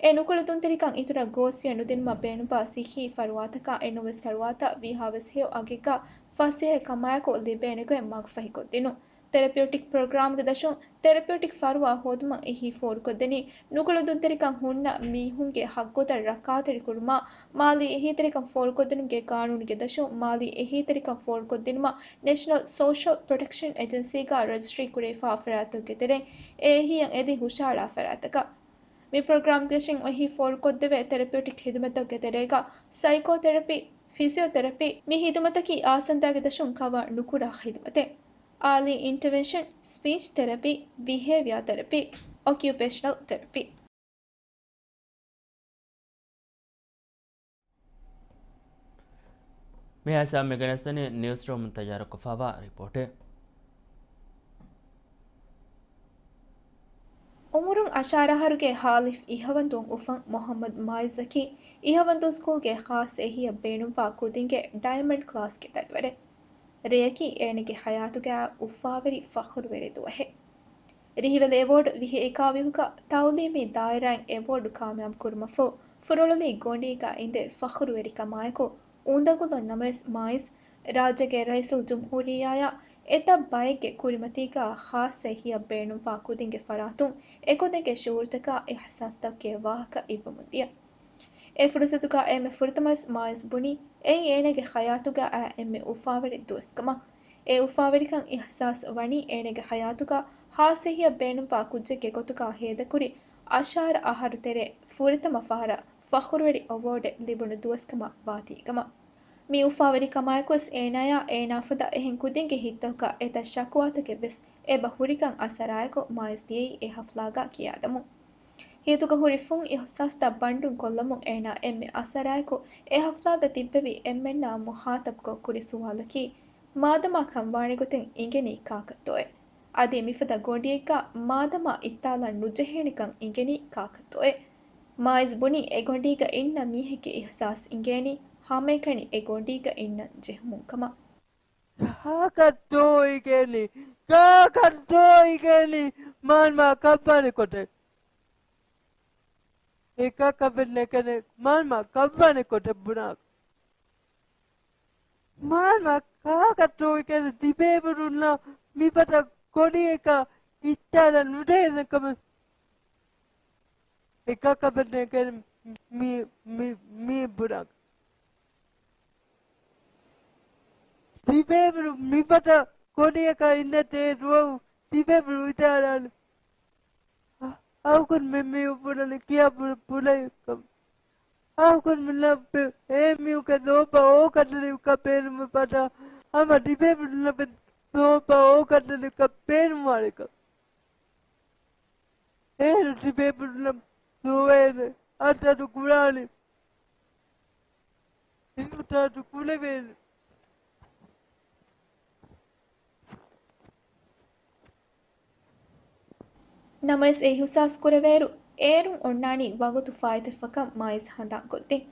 އެ ނުކުޅެދުންތެރިކަން އިތުރަށް ގޯސްވެ ނުދިނުމަށް ބޭނުންވާ ސިއްހީ ފަރުވާތަކާ އެނޫންވެސް ފަރުވާތައް ވީހާވެސް ހެޔޮ އަގެއްގަ ފަސޭހަ ކަމާއެކު ލިބޭނެ ގޮތް މަގުފަހިކޮށްދިނުން. ތެރަޕިއުޓިކް ޕްރޮގްރާމްގެ ދަށުން ތެރަޕިއުޓިކް ފަރުވާ ހޯދުމަށް އެހީ ފޯރުކޮށްދެނީ، ނުކުޅެދުންތެރިކަން ހުންނަ މީހުންގެ ހައްގުތައް ރައްކާތެރިކުރުމާ، މާލީ އެހީތެރިކަން ފޯރުކޮށްދިނުމުގެ ގާނޫނުގެ ދަށުން މާލީ އެހީތެރިކަން ފޯރުކޮށްދިނުމަށް ނެޝަނަލް ސޯޝަލް ޕްރޮޓެކްޝަން އެޖެންސީގަ ރަޖިސްޓްރީ ކުރެވިފާ ފަރާތްތަކުގެ ތެރެއިން އެ އެހީއަށް އެދި ހުށަހަޅާ ފަރާތްތަކަށް. މި ޕްރޮގްރާމްގެ ދަށުން އެހީ ފޯރުކޮށްދެވޭ ތެރަޕިއުޓިކް ޚިދުމަތްތަކުގެ ތެރޭގަ ސައިކޯތެރަޕީ، ފިޒިއޯތެރަޕީ، މި ޚިދުމަތަކީ އާސަންދާގެ ދަށުން ކަވާ ނުކުރާ ޚިދުމަތެއް. އާލީ އިންޓަވެންޝަން، ސްޕީޗް ތެރަޕީ، ބިހޭވިއާ ތެރަޕީ، އޮކިއުޕޭޝަނަލް ތެރަޕީ. މިހާ ސާމި ގެނެސްދެނީ ނިއުސްރޫމުން ތައްޔާރުކޮށްފައިވާ ރިޕޯޓެއް. އުމުރުން އަށާރަ އަހަރުގެ ހާލިފް އިހަވަންދޫން އުފަން މުހައްމަދު މާއިޒަކީ، އިހަވަންދޫ ސްކޫލްގެ ޚާއްސަ އެހީއަށް ބޭނުންވާ ކުދިންގެ ޑައިމަންޑް ކްލާސްގެ ދަރިވަރެއް. ރެޔަކީ އޭނަގެ ޙަޔާތުގައި އުފާވެރި ފަޚުރުވެރި ދުވަހެއް. ރިހިވެލި އެވޯޑް ވިހި އެކާވީހުގަ ތައުލީމީ ދާއިރާއިން އެވޯޑް ކާމިޔާބު ކުރުމަށްފަހު، ފުރޮޅުލީ ގޮނޑީގަ އިނދެ ފަޚުރުވެރިކަމާއެކު އުނދަގުލުން. ނަމަވެސް މާއިޒް ރާއްޖޭގެ ރައީސުލްޖުމްހޫރިއްޔާއާ އެތައް ބައެއްގެ ކުރިމަތީގަ ޚާއްޞަ އެހީއަށް ބޭނުންވާ ކުދިންގެ ފަރާތުން އެކުދިންގެ ޝުޢޫރުތަކާ އިޙްސާސްތަކުގެ ވާހަކަ އިއްވަމުންދިޔަ. އެ ފުރުޞަތުގަ އެންމެ ފުރަތަމަވެސް މާއިޒް ބުނީ އެއީ އޭނަގެ ޙަޔާތުގައި އެންމެ އުފާވެރި ދުވަސްކަމަށް. އެ އުފާވެރިކަން އިޙްސާސް ވަނީ އޭނަގެ ޙަޔާތުގަ ޚާއްޞަ އެހީއަށް ބޭނުންވާ ކުއްޖެއްގެ ގޮތުގަ ހޭދަކުރި އަށާރަ އަހަރު ތެރޭ ފުރަތަމަ ފަހަރަށް ފަޚުރުވެރި އެވޯޑެއް ލިބުނު ދުވަސްކަމަށް ވާތީކަމަށް. މި އުފާވެރިކަމާއެކުވެސް އޭނާޔާ އޭނާފަދަ އެހެން ކުދިންގެ ހިތްތަކުގަ އެތައް ޝަކުވާތަކެއްވެސް އެބަ ހުރިކަން އަސަރާއެކު މާއިޒް ލިޔެއީ އެ ޙަފްލާގަ ކިޔާދަމުން. ހިތުގަ ހުރި ފުން އިޙްސާސްތައް ބަންޑުން ކޮށްލަމުން އޭނާ އެންމެ އަސަރާއެކު އެ ޙަފްލާގަ ތިއްބެވި އެންމެންނާ މުޚާޠަބްކޮށް ކުރި ސުވާލަކީ، މާދަމާ ކަންވާނެ ގޮތެއް އިނގެނީ ކާކަށްތޯއޭ؟ އަދި މިފަދަ ގޮނޑިއެއްގަ މާދަމާ އިއްތާލަން ނުޖެހޭނެކަން އިނގެނީ ކާކަށްތޯއޭ؟ މާއިޒް ބުނީ އެ ގޮނޑީގަ އިންނަ މީހެއްގެ އިޙްސާސް އިނގޭނީ ހަމައެކަނި އެ ގޮނޑީގަ އިންނަން ޖެހުމުން ކަމަށް. ކާކަށްތޯ އިނގޭނީ؟ ކާކަށްތޯ އިނގޭނީ މާދަމާ ކަންވާނެ ގޮތެއް؟ އެކަކަށް ނެކެނެ މާންމާ ކައްވާނެ ކޮޓަށް ބުނާ. މާންމާ ކާކަށްތޯ އެކެނެ ތިބޭބުރުންނަށް މިފަދަ ކޮނިއެއްކަ އިއްޗާލަ ނުދޭނެ ކަމެއް. އެކަކަށް ނެކެނެ މި، މި، މި ބުނާ. ތިބޭބުރު މިފަދަ ކޮނިއަކަށް އިންނަތޭ ދުވަހު ތިބޭބުރު ވިދާޅާނެ. އަ-، އަޅުގަނޑުމެން މި ބުނަނީ ކިޔާ ބު-، ބުނެ ކަމަށް. އަޅުގަނޑުމެންނަށް އެ މީހުންގެ ލޯބި އޯގަނޑެއްކަ ބޭނުމެއް ފަދަ ހަމަ ތިބޭބުރުންނަށް ލޯބި އޯގަނޑެއްކަ ބޭނުންވާނެކަން. އޭރު ތިބޭބުރުންނަށް ލޯބި އަދަދު ކުރާނެ. އިންތާދު ކުރެވޭނެ. ނަމަވެސް އެ އިހުސާސް ކުރެވޭއިރު، އޭރުން އޮންނާނީ ވަގުތު ފާއިތުވެފަކަން މާއިޒް ހަނދާންކޮށްދިން.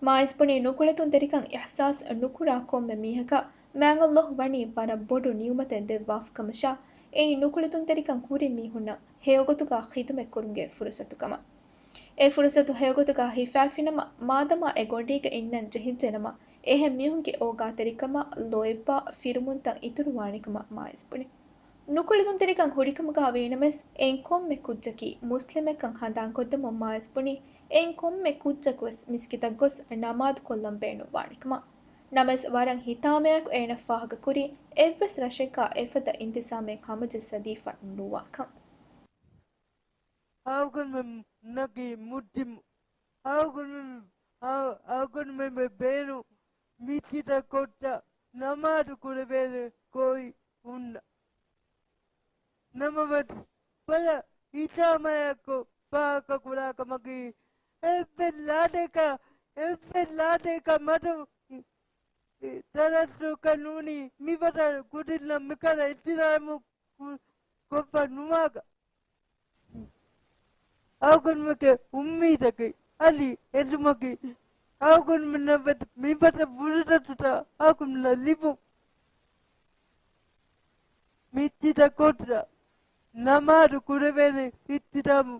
މާއިޒް ބުނީ ނުކުޅެދުންތެރިކަން އިހުސާސް ނުކުރާ ކޮންމެ މީހަކަށް މާތް ﷲ ވަނީ ވަރަށް ބޮޑު ނިޢުމަތެއް ދެއްވާފަ ކަމަށާ، އެއީ ނުކުޅެދުންތެރިކަން ހުރި މީހުންނަށް ހެޔޮގޮތުގަ ޚިދުމަތްކުރުމުގެ ފުރުޞަތު ކަމަށް. އެ ފުރުޞަތު ހެޔޮގޮތުގަ ހިފާފިނަމަ، މާދަމާ އެ ގޮނޑީގަ އިންނަން ޖެހިއްޖެނަމަ، އެހެން މީހުންގެ އޯގާތެރިކަމަށް ލޯތްބާ ފިރުމުންތައް އިތުރުވާނެކަމަށް މާއިޒް ބުނި. ނުކުޅެދުންތެރިކަން ހުރިކަމުގަ ވީނަމަވެސް، އެއިން ކޮންމެ ކުއްޖަކީ މުސްލިމެއްކަން ހަނދާންކޮށްދެމުން މާއިޒް ބުނި، އެއިން ކޮންމެ ކުއްޖަކުވެސް މިސްކިތަށް ގޮސް ނަމާދު ކޮށްލަން ބޭނުންވާނެކަމަށް. ނަމަވެސް ވަރަށް ހިތާމަޔާއެކު އޭނަ ފާހަގަކުރީ، އެއްވެސް ރަށެއްގަ އެފަދަ އިންތިޒާމެއް ހަމަޖައްސަދީފަ ނުވާކަން. އަޅުގަނޑުމެންނަކީ މުސްލިމު. އަޅުގަނޑުމެން، އަޅު-، އަޅުގަނޑުމެން ބޭނުން މިސްކިތަށް ކޮށްޓަށް ނަމާދު ކުރެވޭނެ ގޮތް ހުންނަ. ނަމަވެސް، ވަރަށް ހިތާމަޔާއެކު ފާހަގަކުރާ ކަމަކީ، އެއްވެސް ލާދައަކަށް، އެއްވެސް ލާދައަކަށް މަދު ތަރައްދުދުކަށް ނޫނީ، މިފަދަ ކުދިންނަށް މިކަލަ އިޙްތިރާމު ކު-، ކޮށްފަ ނުވާކަށް. އަޅުގަނޑުމެންގެ އުއްމީދަކީ، އަދި އެދުމަކީ، އަޅުގަނޑުމެންނަށް ވެސް މިފަދަ ފުރުޞަތުތައް އަޅުގަނޑުމެންނަށް ލިބުން. މިސްކިތަށް ކޮށްޓަށް ނަމާދު ކުރެވޭނެ އިޙްތިރާމު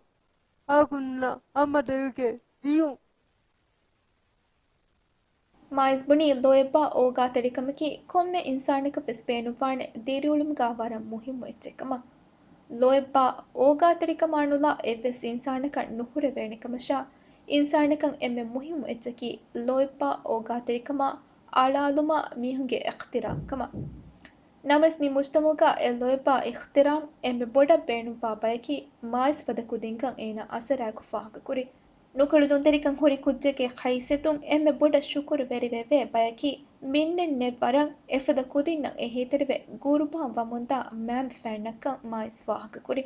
އަޅުގަނޑުމެންނަށް ހަމަ ދެވިގެން ދިޔުން. މާއިޒް ބުނީ ލޯތްބާ އޯގާތެރިކަމަކީ ކޮންމެ އިންސާނަކަށް ވެސް ބޭނުންވާނެ ދިރިއުޅުމުގަ ވަރަށް މުހިއްމު އެއްޗެއް ކަމަށް. ލޯތްބާ އޯގާތެރިކަމާ ނުލާ އެއްވެސް އިންސާނަކަށް ނުހުރެވޭނެ ކަމަށާ، އިންސާނަކަށް އެންމެ މުހިއްމު އެއްޗަކީ ލޯތްބާ އޯގާތެރިކަމާ އަޅާލުމާ މީހުންގެ އިޙްތިރާމް ކަމަށް. ނަމަވެސް މި މުޖްތަމަޢުގަ އެ ލޯތްބާ އިޙްތިރާމް އެންމެ ބޮޑަށް ބޭނުންވާ ބަޔަކީ މާއިޒް ފަދަ ކުދިންކަން އޭނާ އަސަރާއެކު ފާހަގަކުރި. ނުކުޅެދުންތެރިކަން ހުރި ކުއްޖެއްގެ ހައިސިއްޔަތުން އެންމެ ބޮޑަށް ޝުކުރުވެރިވެވޭ ބަޔަކީ މިންނެންނެއް ވަރަށް އެފަދަ ކުދިންނަށް އެހީތެރިވެ ގުރުބާން ވަމުންދާ މާންފައިންނަށްކަން މާއިޒް ފާހަގަކުރި.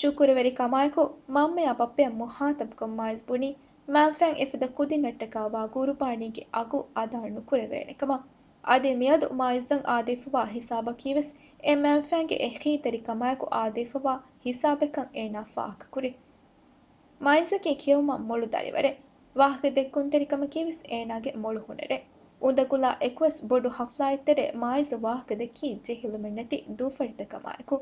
ޝުކުރުވެރި ކަމާއެކު، މަންމަޔާ ބައްޕަޔަށް މުޚާޠަބުކޮށް މާއިޒް ބުނީ، މާންފައިން އެފަދަ ކުދިންނަށްޓަކާ ވާ ގުރުބާނީގެ އަގު އަދާ ނުކުރެވޭނެ ކަމަށް. އަދި މިއަދު މާއިޒްއަށް އާދެވިފަވާ ހިސާބަކީވެސް އެ މާންފައިންގެ އެހީތެރިކަމާއެކު އާދެވިފަވާ ހިސާބެއްކަން އޭނާ ފާހަގަކުރި. މާއިޒަކީ ކިޔެވުމަށް މޮޅު ދަރިވަރެއް. ވާހަކަދެއްކުންތެރިކަމަކީވެސް އޭނާގެ މޮޅު ހުނަރެއް. އުނދަގުލާ އެކުވެސް ބޮޑު ހަފްލާއެއްތެރޭ މާއިޒަށް ވާހަކަދެއްކީ ޖެހިލުމެއްނެތި ދޫފަށިތަކަމާއެކު.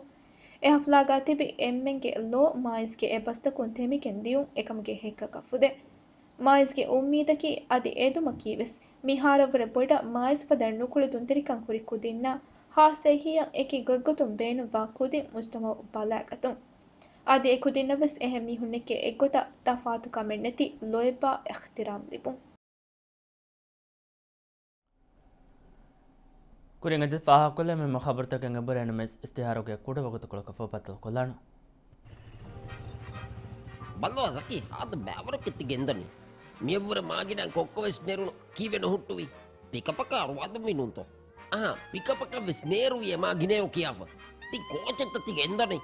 އެ ހަފްލާގަ ތިބި އެންމެންގެ ލޯ މާއިޒްގެ އެ ބަސްތަކުން ތެމިގެން ދިޔުން އެކަމުގެ ހެއްކަކަށް ފުދޭ. މާއިޒްގެ އުއްމީދަކީ އަދި އެދުމަކީވެސް މިހާރަށްވުރެ ބޮޑަށް މާއިޒް ފަދަ ނުކުޅެދުންތެރިކަން ހުރި ކުދިންނާ ހާއްސަ އެހީއަށް އެކި ގޮތްގޮތުން ބޭނުންވާ ކުދިން މުޖްތަމަޢު ބަލައިގަތުން. އަދި އެ ކުދިންނަށްވެސް އެހެން މީހުންނެއްގެ އެއްގޮތަށް ތަފާތުކަމެއްނެތި ލޯތްބާ އިޙްތިރާމް ލިބުން. ކުރިން އެދި ފާހަގަކޮށްލެވުމެއް ޚަބަރުތަކެއް އެބަހުރި ނަމަވެސް، އިސްތިހާރުގެ ކުޑަ ވަގުތުކޮޅަކަށް ފަހު ބައްދަލުކޮށްލާނަން. ބަލަ ޒަކީ، ހާދަ ބައިވަރަކަށް ތި ގެންދަނީ. މިއަށްވުރެ މާގިނަ ކޮއްކޮވެސް ނެރުނު ކީއްވެ ނުހުއްޓުވީ؟ ޕިކަޕަކާ ރުވާދުންވީ ނޫންތޯ؟ އާ، ޕިކަޕަކަށްވެސް ނޭރުވި އެ މާގިނަޔޯ ކިޔާފަ. ތި ކޯޗެއްތަ ތި ގެންދަނީ؟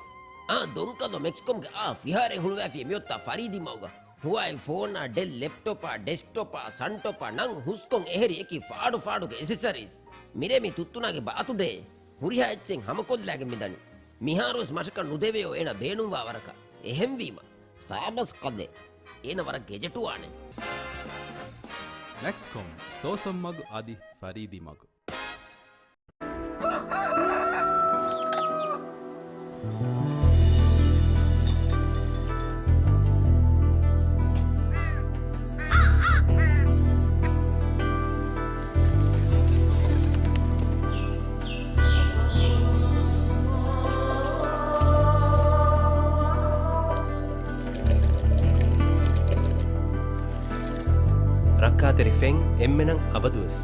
އާ، ދޮންކަލޯ މެކްސްކޮމްގެ އާ ފިހާރައެއް ހުޅުވައިފި މިއޮތާ ފަރީދީ މަގުގަ. ހުވާއި ފޯނާ، ޑެލް ލެޕްޓޮޕާ، ޑެސްކްޓޮޕާ، ސަންޓޮޕާ ނަން ހުސްކޮށް އެހެރި އެކި ފާޑު ފާޑުގެ އެސެސަރީސް. މިރޭ މި ތުއްތުނާގެ ބާތުޑޭ. ހުރިހާ އެއްޗެއް ހަމަކޮށްލާގެން މިދަނީ. މިހާރުވެސް މަށަކަށް ނުދެވެޔޯ އޭނަ ބޭނުންވާ ވަރަކަށް. އެހެންވީމަ، ސާބަސް ކަލޭ. އޭނަ ވަރަށް ގެޖެޓުވާނެ. މެކްސްކޮމް، ސޯސަން މަގު އަދި ފަރީދީ މަގު. ރިފެން އެންމެނަށް އަބަދުވެސް.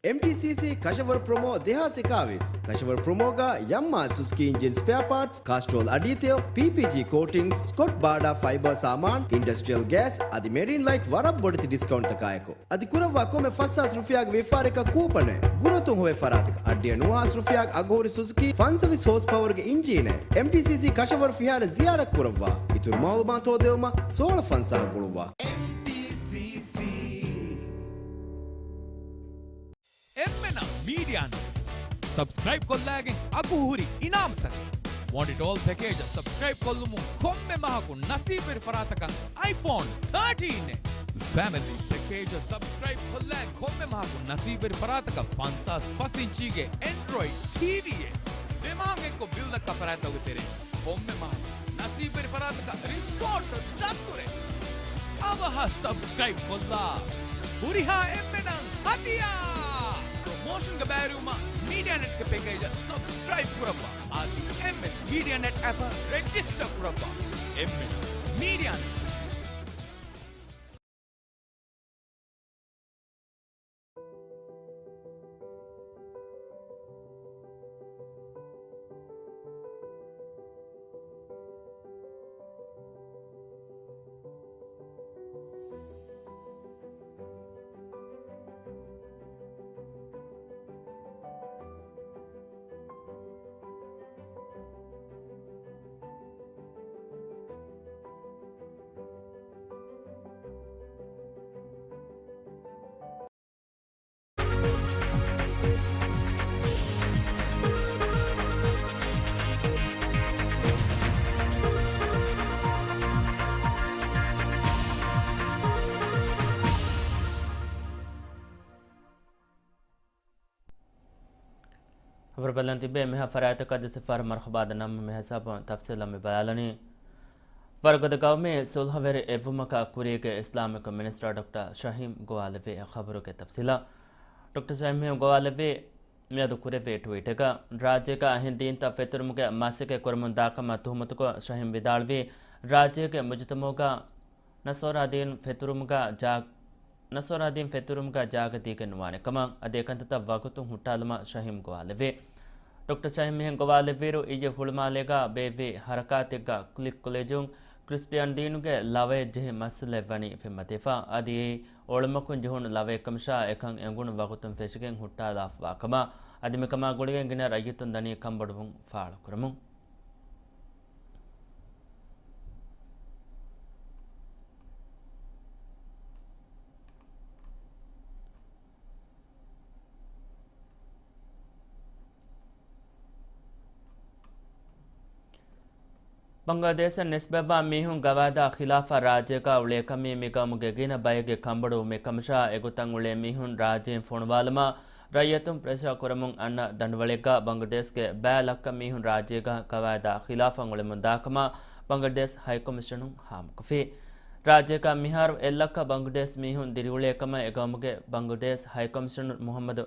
އެމްޓީސީސީ ކަށަވަރު ޕްރޮމޯ ދެހާސް އެކާވީސް. ކަށަވަރު ޕްރޮމޯގަ ޔަމްމާ ސުޒުކީ އިންޖިން ސްޕެއާ ޕާޓްސް، ކާސްޓްރޯލް އަޑީތެޔޮ، ޕީޕީޖީ ކޯޓިންގްސް، ސްކޮޓް ބާޑާ ފައިބާ ސާމާން، އިންޑަސްޓްރިއަލް ގޭސް އަދި މެރިން ލައިޓް ވަރަށް ބޮޑެތި ޑިސްކައުންޓްތަކާއެކު. އަދި ކުރައްވާ ކޮންމެ ފަސްހާސް ރުފިޔާގެ ވިޔަފާރިއަކަށް ކޫޕަނެއް. ގުރުއަތުން ހޮވޭ ފަރާތަކަށް އައްޑިހަ ނުވަހާސް ރުފިޔާގެ އަގުހުރި ސުޒުކީ ފަންސަވީސް ހޯސް ޕަވަރުގެ އިންޖީނެއް. އެމްޓީސީސީ ކަށަވަރު ފިހާރަ ޒިޔާރަތް ކުރައްވާ. އިތުރު މައުލޫމާތު ހޯދެވުމަށް ސޯޅަ ފަންސާހަށް ގުޅުއްވާ. އެމްޓީސީސީ. އެންމެނަށް މީޑިއާ ނެޓް ސަބްސްކްރައިބް ކޮށްލައިގެން އަގުހުރި އިނާމުތަކެއް. ވޮންޑިޓޯލް ޕެކޭޖަށް ސަބްސްކްރައިބް ކޮށްލުމުން ކޮންމެ މަހަކު ނަސީބުވެރި ފަރާތަކަށް އައިފޯން ތާޓީން އެ. ފެމިލީ ޕެކޭޖަށް ސަބްސްކްރައިބް ކޮށްލައި ކޮންމެ މަހަކު ނަސީބުވެރި ފަރާތަކަށް ފަންސާސް ފަސް އިންޗީގެ އެންޑްރޮއިޑް ޓީވީއެއް. ދެ މަހަކު އެއްކޮށް ބިލް ދައްކާ ފަރާތްތަކުގެ ތެރެއިން ކޮންމެ މަހަކު ނަސީބުވެރި ފަރާތަކަށް ރިސޯޓް ދަތުރެއް. އަވަހަށް ސަބްސްކްރައިބް ކޮށްލާ. ހުރިހާ އެންމެނަށް ހަދިޔާ! ޕްރޮމޯޝަންގެ ބައިވެރިވުމަށް މީޑިއާ ނެޓްގެ ޕެކޭޖަށް ސަބްސްކްރައިބް ކުރައްވާ. އަދި އެމްއެސް މީޑިއާ ނެޓް އެޕަށް ރެޖިސްޓަރ ކުރައްވާ. އެންމެނަށް މީޑިއާ ނެޓް. ޚަބަރު ބަލަން ތިބޭ. މިހާ ފަރާތަކަށް ދެ ސިފަރު މަރުޙަބާ ދަންނަވަމުން މި ހިސާބުން ތަފްސީލަށް މި ބަލާލަނީ. ވަރުގަދަ ގައުމީ ސުލްހަވެރި އެއްވުމަކާ ކުރީގެ އިސްލާމިކް މިނިސްޓަރ ޑޮކްޓަރ ޝަހީމް ގޮވާލެއްވި. ޚަބަރުގެ ތަފްސީލަށް. ޑޮކްޓަރ ޝަހީމް ގޮވާލެއްވި މިއަދު ކުރެއްވި ޓްވީޓެއްގަ، ރާއްޖޭގަ އެހެން ދީންތައް ފެތުރުމުގެ މަސައްކަތް ކުރަމުން ދާކަމަށް ތުހުމަތުކޮށް، ޝަހީމް ވިދާޅުވީ، ރާއްޖޭގެ މުޖުތަމަޢުގަ ނަޞާރާ ދީން ފެތުރުމުގަ ޖާ-، ނަޞާރާ ދީން ފެތުރުމުގަ ޖާގަ ދީގެން ނުވާނެ ކަމަށް، އަދި އެކަންތައްތައް ވަގުތުން ހުއްޓާލުމަށް ޝަހީމް ގޮވާލެއްވި. ޑޮކްޓަރ ޝަހީމް މިހެން ގޮވާލެއްވިއިރު، އިއްޔެ ހުޅުމާލޭގަ ބޭއްވި ހަރަކާތެއްގަ ކެތަލިކް ކޮލެޖުން ކްރިސްޓިއަން ދީނުގެ ލަވައެއް ޖެހި މައްސަލައެއް ވަނީ ފެންމަތިވެފަ. އަދި އެއީ އޮޅުމަކުން ޖެހުނު ލަވައެއްކަމަށާ، އެކަން އެނގުނު ވަގުތުން ފެށިގެން ހުއްޓާލާފަވާ ކަމަށް، އަދި މިކަމާ ގުޅިގެން ގިނަ ރައްޔިތުން ދަނީ ކަންބޮޑުވުން ފާޅުކުރަމުން. ބަންގްލަދޭޝަށް ނިސްބަތްވާ މީހުން ގަވާއިދާ ޚިލާފަށް ރާއްޖޭގަ އުޅޭކަމީ މި ގައުމުގެ ގިނަ ބައެއްގެ ކަންބޮޑުވުމެއް ކަމަށާ، އެގޮތަށް އުޅޭ މީހުން ރާއްޖެއިން ފޮނުވާލުމަށް ރައްޔިތުން ޕްރެޝާ ކުރަމުން އަންނަ ދަނޑުވަޅެއްގަ ބަންގްލަދޭޝްގެ ބައި ލައްކަ މީހުން ރާއްޖޭގަ ގަވާއިދާ ޚިލާފަށް އުޅެމުން ދާކަމަށް ބަންގްލަދޭޝް ހައިކޮމިޝަނުން ހާމަކޮށްފި. ރާއްޖޭގަ މިހާރު އެއްލައްކަ ބަންގްލަދޭޝް މީހުން ދިރިއުޅޭ ކަމަށް އެގައުމުގެ ބަންގްލަދޭޝް ހައިކޮމިޝަނަރު މުޙައްމަދު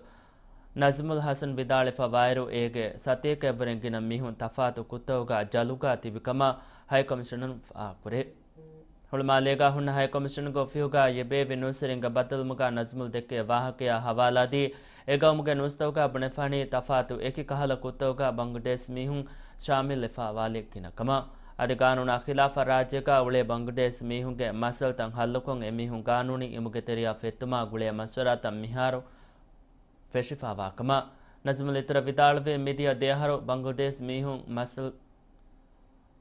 ނަޖްމުލް ޙަސަން ވިދާޅުވެފަ ވާއިރު، އޭގެ ސަތޭކައެއްވުރެން ގިނަ މީހުން ތަފާތު ކުށްތަކުގަ ޖަލުގަ ތިބި ކަމަށް ހައިކޮމިޝަނަރުން ފާހަގަކުރޭ. ހުޅުމާލޭގަ ހުންނަ ހައިކޮމިޝަނުގެ އޮފީހުގަ އެބޭއްވި ނޫސްވެރިންގެ ބައްދަލުވުމުގަ ނަޖްމުލް ދެއްކޭ ވާހަކަޔާ ހަވާލާދީ، އެގައުމުގެ ނޫސްތަކުގަ ބުނެފާނީ ތަފާތު އެކި ކަހަލަ ކުށްތަކުގަ ބަންގްލަދޭޝް މީހުން ޝާމިލްވެފަ ވާލި ގިނަ ކަމަށް. އަދި ގާނޫނާ ޚިލާފަށް ރާއްޖޭގަ އުޅޭ ބަންގްލަދޭޝް މީހުންގެ މައްސަލަތައް ހައްލުކޮށް، އެމީހުން ގާނޫނީ އިމުގެ ތެރެޔަށް ފެއްތުމާ ގުޅޭ މަޝްވަރާތައް މިހާރު ފެށިފަވާ ކަމަށް. ނަޖްމުލް އިތުރަށް ވިދާޅުވީ، މިދިޔަ ދެއަހަރު ބަންގްލަދޭޝް މީހުން މައްސަލް-،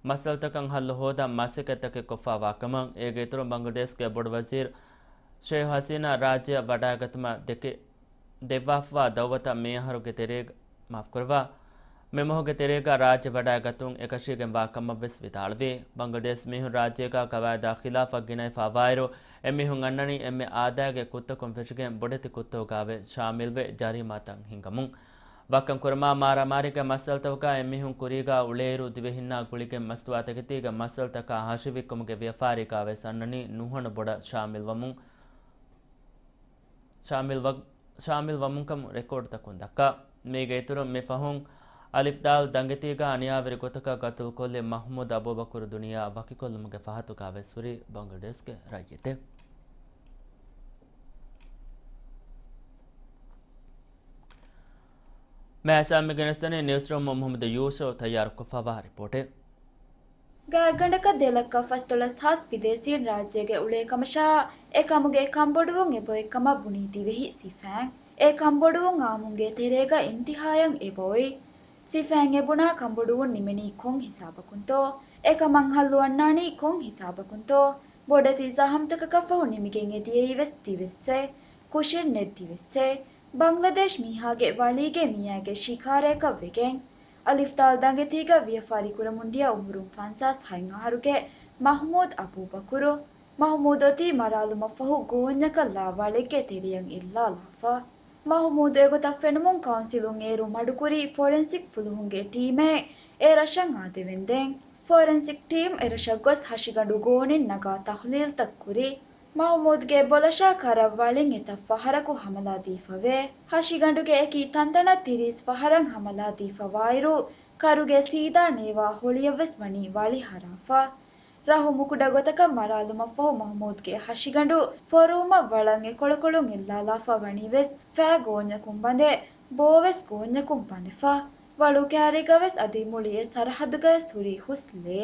މައްސަލަތަކަށް ހައްލު ހޯދަން މަސައްކަތްތަކެއް ކޮށްފަވާ ކަމަށް. އޭގެ އިތުރުން ބަންގްލަދޭޝްގެ ބޮޑު ވަޒީރު ޝޭޚް ހަސީނާ ރާއްޖެއަށް ވަޑައިގަތުމަށް ދެކެ-، ދެއްވާފަވާ ދައުވަތަށް މިއަހަރުގެ ތެރޭގަ-، މާފުކުރައްވާ. މި މަހުގެ ތެރޭގަ ރާއްޖެ ވަޑައިގަތުން އެކަށީގެންވާ ކަމަށްވެސް ވިދާޅުވި. ބަންގްލަދޭޝް މީހުން ރާއްޖޭގަ ގަވާއިދާ ޚިލާފަށް ގިނައިފަ ވާއިރު، އެމީހުން އަންނަނީ އެންމެ އާދައިގެ ކުށްތަކުން ފެށިގެން ބޮޑެތި ކުށްތަކުގަވެ ޝާމިލްވެ، ޖަރީމާތައް ހިންގަމުން. ވައްކަން ކުރަމާ މާރާމާރީގެ މައްސަލަތަކުގަ އެމީހުން ކުރީގަ އުޅޭއިރު، ދިވެހިންނާ ގުޅިގެން މަސްތުވާތަކެތީގެ މައްސަލަތަކާ ހަށިވިއްކުމުގެ ވިޔަފާރީގަވެސް އަންނަނީ ނުހަނު ބޮޑަށް ޝާމިލްވަމުން، ޝާމިލްވަ-، ޝާމިލްވަމުންކަމު ރެކޯޑްތަކުން ދައްކާ. މީގެ އިތުރުން މި ފަހުން އަލިފް ދާލް ދަނގެތީގަ އަނިޔާވެރި ގޮތަކަށް ގަތުލުކޮށްލި މަޙްމޫދު އަބޫބަކުރު ދުނިޔެއާ ވަކިކޮށްލުމުގެ ފަހަތުގަވެސް ހުރި ބަންގްލަދޭޝްގެ ރައްޔިތެއް. މޭސާ މިގެނެސްދަނީ ނިއުސްރޫމް މުހައްމަދު ޔޫސުފް ތައްޔާރުކޮށްފައިވާ ރިޕޯޓެއް. ގާތްގަނޑަކަށް ދެލައްކަ ފަސްދޮޅަސް ހާސް ބިދޭސީން ރާއްޖޭގަ އުޅޭ ކަމަށާ، އެކަމުގެ ކަންބޮޑުވުން އެބައޮތްކަމަށް ބުނީ ދިވެހި ސިފައިން. އެ ކަންބޮޑުވުން އާއްމުންގެ ތެރޭގަ އިންތިހާޔަށް އެބައޮތް. ސިފައިން އެބުނާ ކަންބޮޑުވުން ނިމެނީ ކޮން ހިސާބަކުންތޯ؟ އެކަމަށް ހައްލު އަންނާނީ ކޮން ހިސާބަކުންތޯ؟ ބޮޑެތި ޒަހަމްތަކަކަށްފަހު ނިމިގެން އެދިޔައީވެސް ދިވެއްސެއް، ކުށެއް ނެތް ދިވެއްސެއް. ބަންގްލަދޭޝް މީހާގެ ވަޅީގެ މީހާގެ ޝިކާރަޔަކަށް ވެގެން، އަލިފް ދާލް ދަނގެތީގަ ވިޔަފާރި ކުރަމުންދިޔަ އުމުރުން ފަންސާސް ހަތް އަހަރުގެ މަހުމޫދު އަބޫބަކުރު. މަހުމޫދު އޮތީ މަރާލުމަށްފަހު ގޯންޏަކަށް ލާ ވަޅެއްގެ ތެރެޔަށް އެއްލާލާފަ. މަހުމޫދު އެގޮތަށް ފެނުމުން ކައުންސިލުން އޭރު މަޑުކުރި ފޮރެންސިކް ފުލުހުންގެ ޓީމެއް އެ ރަށަށް އާދެވެންދެން. ފޮރެންސިކް ޓީމް އެރަށަށް ގޮސް ހަށިގަނޑު ގޯނެއް ނަގާ ތަހުލީލްތައް ކުރި. މަހުމޫދުގެ ބޮލަށާ ކަރަށް ވަޅިން އެތައް ފަހަރަކު ހަމަލާ ދީފަވޭ. ހަށިގަނޑުގެ އެކި ތަންތަނަށް ތިރީސް ފަހަރަށް ހަމަލާ ދީފަވާއިރު، ކަރުގެ ސީދާ ނޭވާ ހޮޅިއަށްވެސް ވަނީ ވަޅި ހަރާފަ. ރަހު މުކުޑަ ގޮތަކަށް މަރާލުމަށްފަހު މަހުމޫދުގެ ހަށިގަނޑު ފޮރުވުމަށް ވަޅަށް އެކޮޅަކޮޅުން އެއްލާލާފަ ވަނީވެސް ފައި ގޯންޏަކުން ބަނދެ، ބޯވެސް ގޯންޏަކުން ބަނދެފަ. ވަޅު ކާރީގަވެސް އަދި މުޅި އެ ސަރަހައްދުގަވެސް ހުރީ ހުސް ލޭ.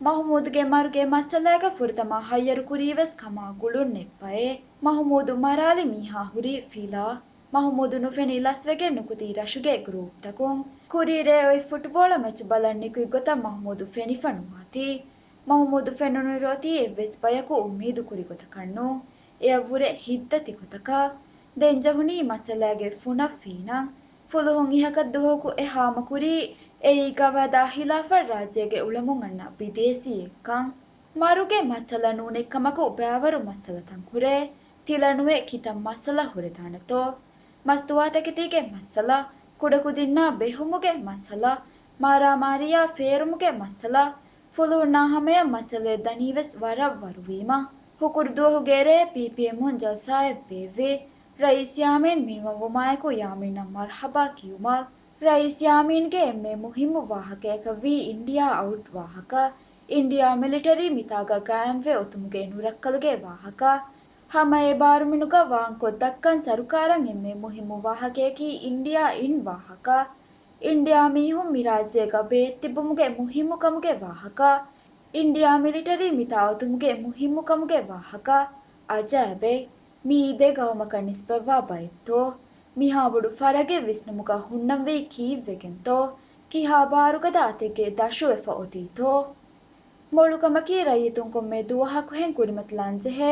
މަހުމޫދުގެ މަރުގެ މައްސަލާގަ ފުރަތަމަ ހައްޔަރު ކުރީވެސް ކަމާ ގުޅުން ނެތްބައެއް. މަހުމޫދު މަރާލި މީހާ ހުރީ ފިލާ. މަހުމޫދު ނުފެނި ލަސްވެގެން ނުކުތީ ރަށުގެ ގްރޫޕްތަކުން. ކުރީ ރޭ އޮތް ފުޓްބޯޅަ މެޗު ބަލަން ނިކުތް ގޮތަށް މަހުމޫދު ފެނިފަ ނުވާތީ. މަހުމޫދު ފެނުނުއިރު އޮތީ އެއްވެސް ބަޔަކު އުއްމީދު ކުރި ގޮތަކަށް ނޫން. އެއަށްވުރެ ހިތްދަތި ގޮތަކަށް. ދެން ޖެހުނީ މައްސަލާގެ ފުނަށް ފީނަން. ފުލުހުން އިހަކަށް ދުވަހަކު އެ ހާމަކުރީ، އެއީ ގަވާއިދާ ހިލާފަށް ރާއްޖޭގަ އުޅަމުން އަންނަ ބިދޭސީއެއްކަން. މަރުގެ މައްސަލަ ނޫނެއްކަމަކު ބައިވަރު މައްސަލަތައް ހުރޭ. ތިލަނުވެ ކިތައް މައްސަލަ ހުރެދާނެތޯ؟ މަސްތުވާތަކެތީގެ މައްސަލަ، ކުޑަކުދިންނާ ބެހުމުގެ މައްސަލަ، މާރާމާރީއާ ފޭރުމުގެ މައްސަލަ، ފުލުހުންނާ ހަމަޔަށް މައްސަލައެއް ދަނީވެސް ވަރަށް ވަރުވީމަ. ހުކުރު ދުވަހުގެ ރޭ ޕީޕީއެމުން ޖަލްސާއެއް ބޭއްވި. ރައީސް ޔާމީން މިނިވަންވުމާއެކު ޔާމީނަށް މަރްހަބާ ކިޔުމަށް. ރައީސް ޔާމީންގެ އެންމެ މުހިއްމު ވާހަކަޔަކަށްވީ އިންޑިއާ އައުޓް ވާހަކަ. އިންޑިއާ މިލިޓަރީ މިތާގަ ގާއިމްވެ އޮތުމުގެ ނުރައްކަލުގެ ވާހަކަ. ހަމަ އެ ބާރުމިނުގަ ވާންކޮށް ދައްކަން ސަރުކާރަށް އެންމެ މުހިއްމު ވާހަކަޔަކީ އިންޑިއާ އިން ވާހަކަ. އިންޑިއާ މީހުން މި ރާއްޖޭގަ ބޭތިއްބުމުގެ މުހިއްމުކަމުގެ ވާހަކަ. އިންޑިއާ މިލިޓަރީ މިތާ އޮތުމުގެ މުހިއްމުކަމުގެ ވާހަކަ. އަޖައިބެއް. މިއީ ދެ ގައުމަކަށް ނިސްބަތްވާ ބައެއްތޯ؟ މިހާބޮޑު ފަރަގެއް ވިސްނުމުގަ ހުންނަންވީ ކީއްވެގެންތޯ؟ ކިހާ ބާރުގަދަ އަތެއްގެ ދަށުވެފަ އޮތީތޯ؟ މޮޅުކަމަކީ ރައްޔިތުން ކޮންމެ ދުވަހަކުހެން ކުރިމަތިލާންޖެހޭ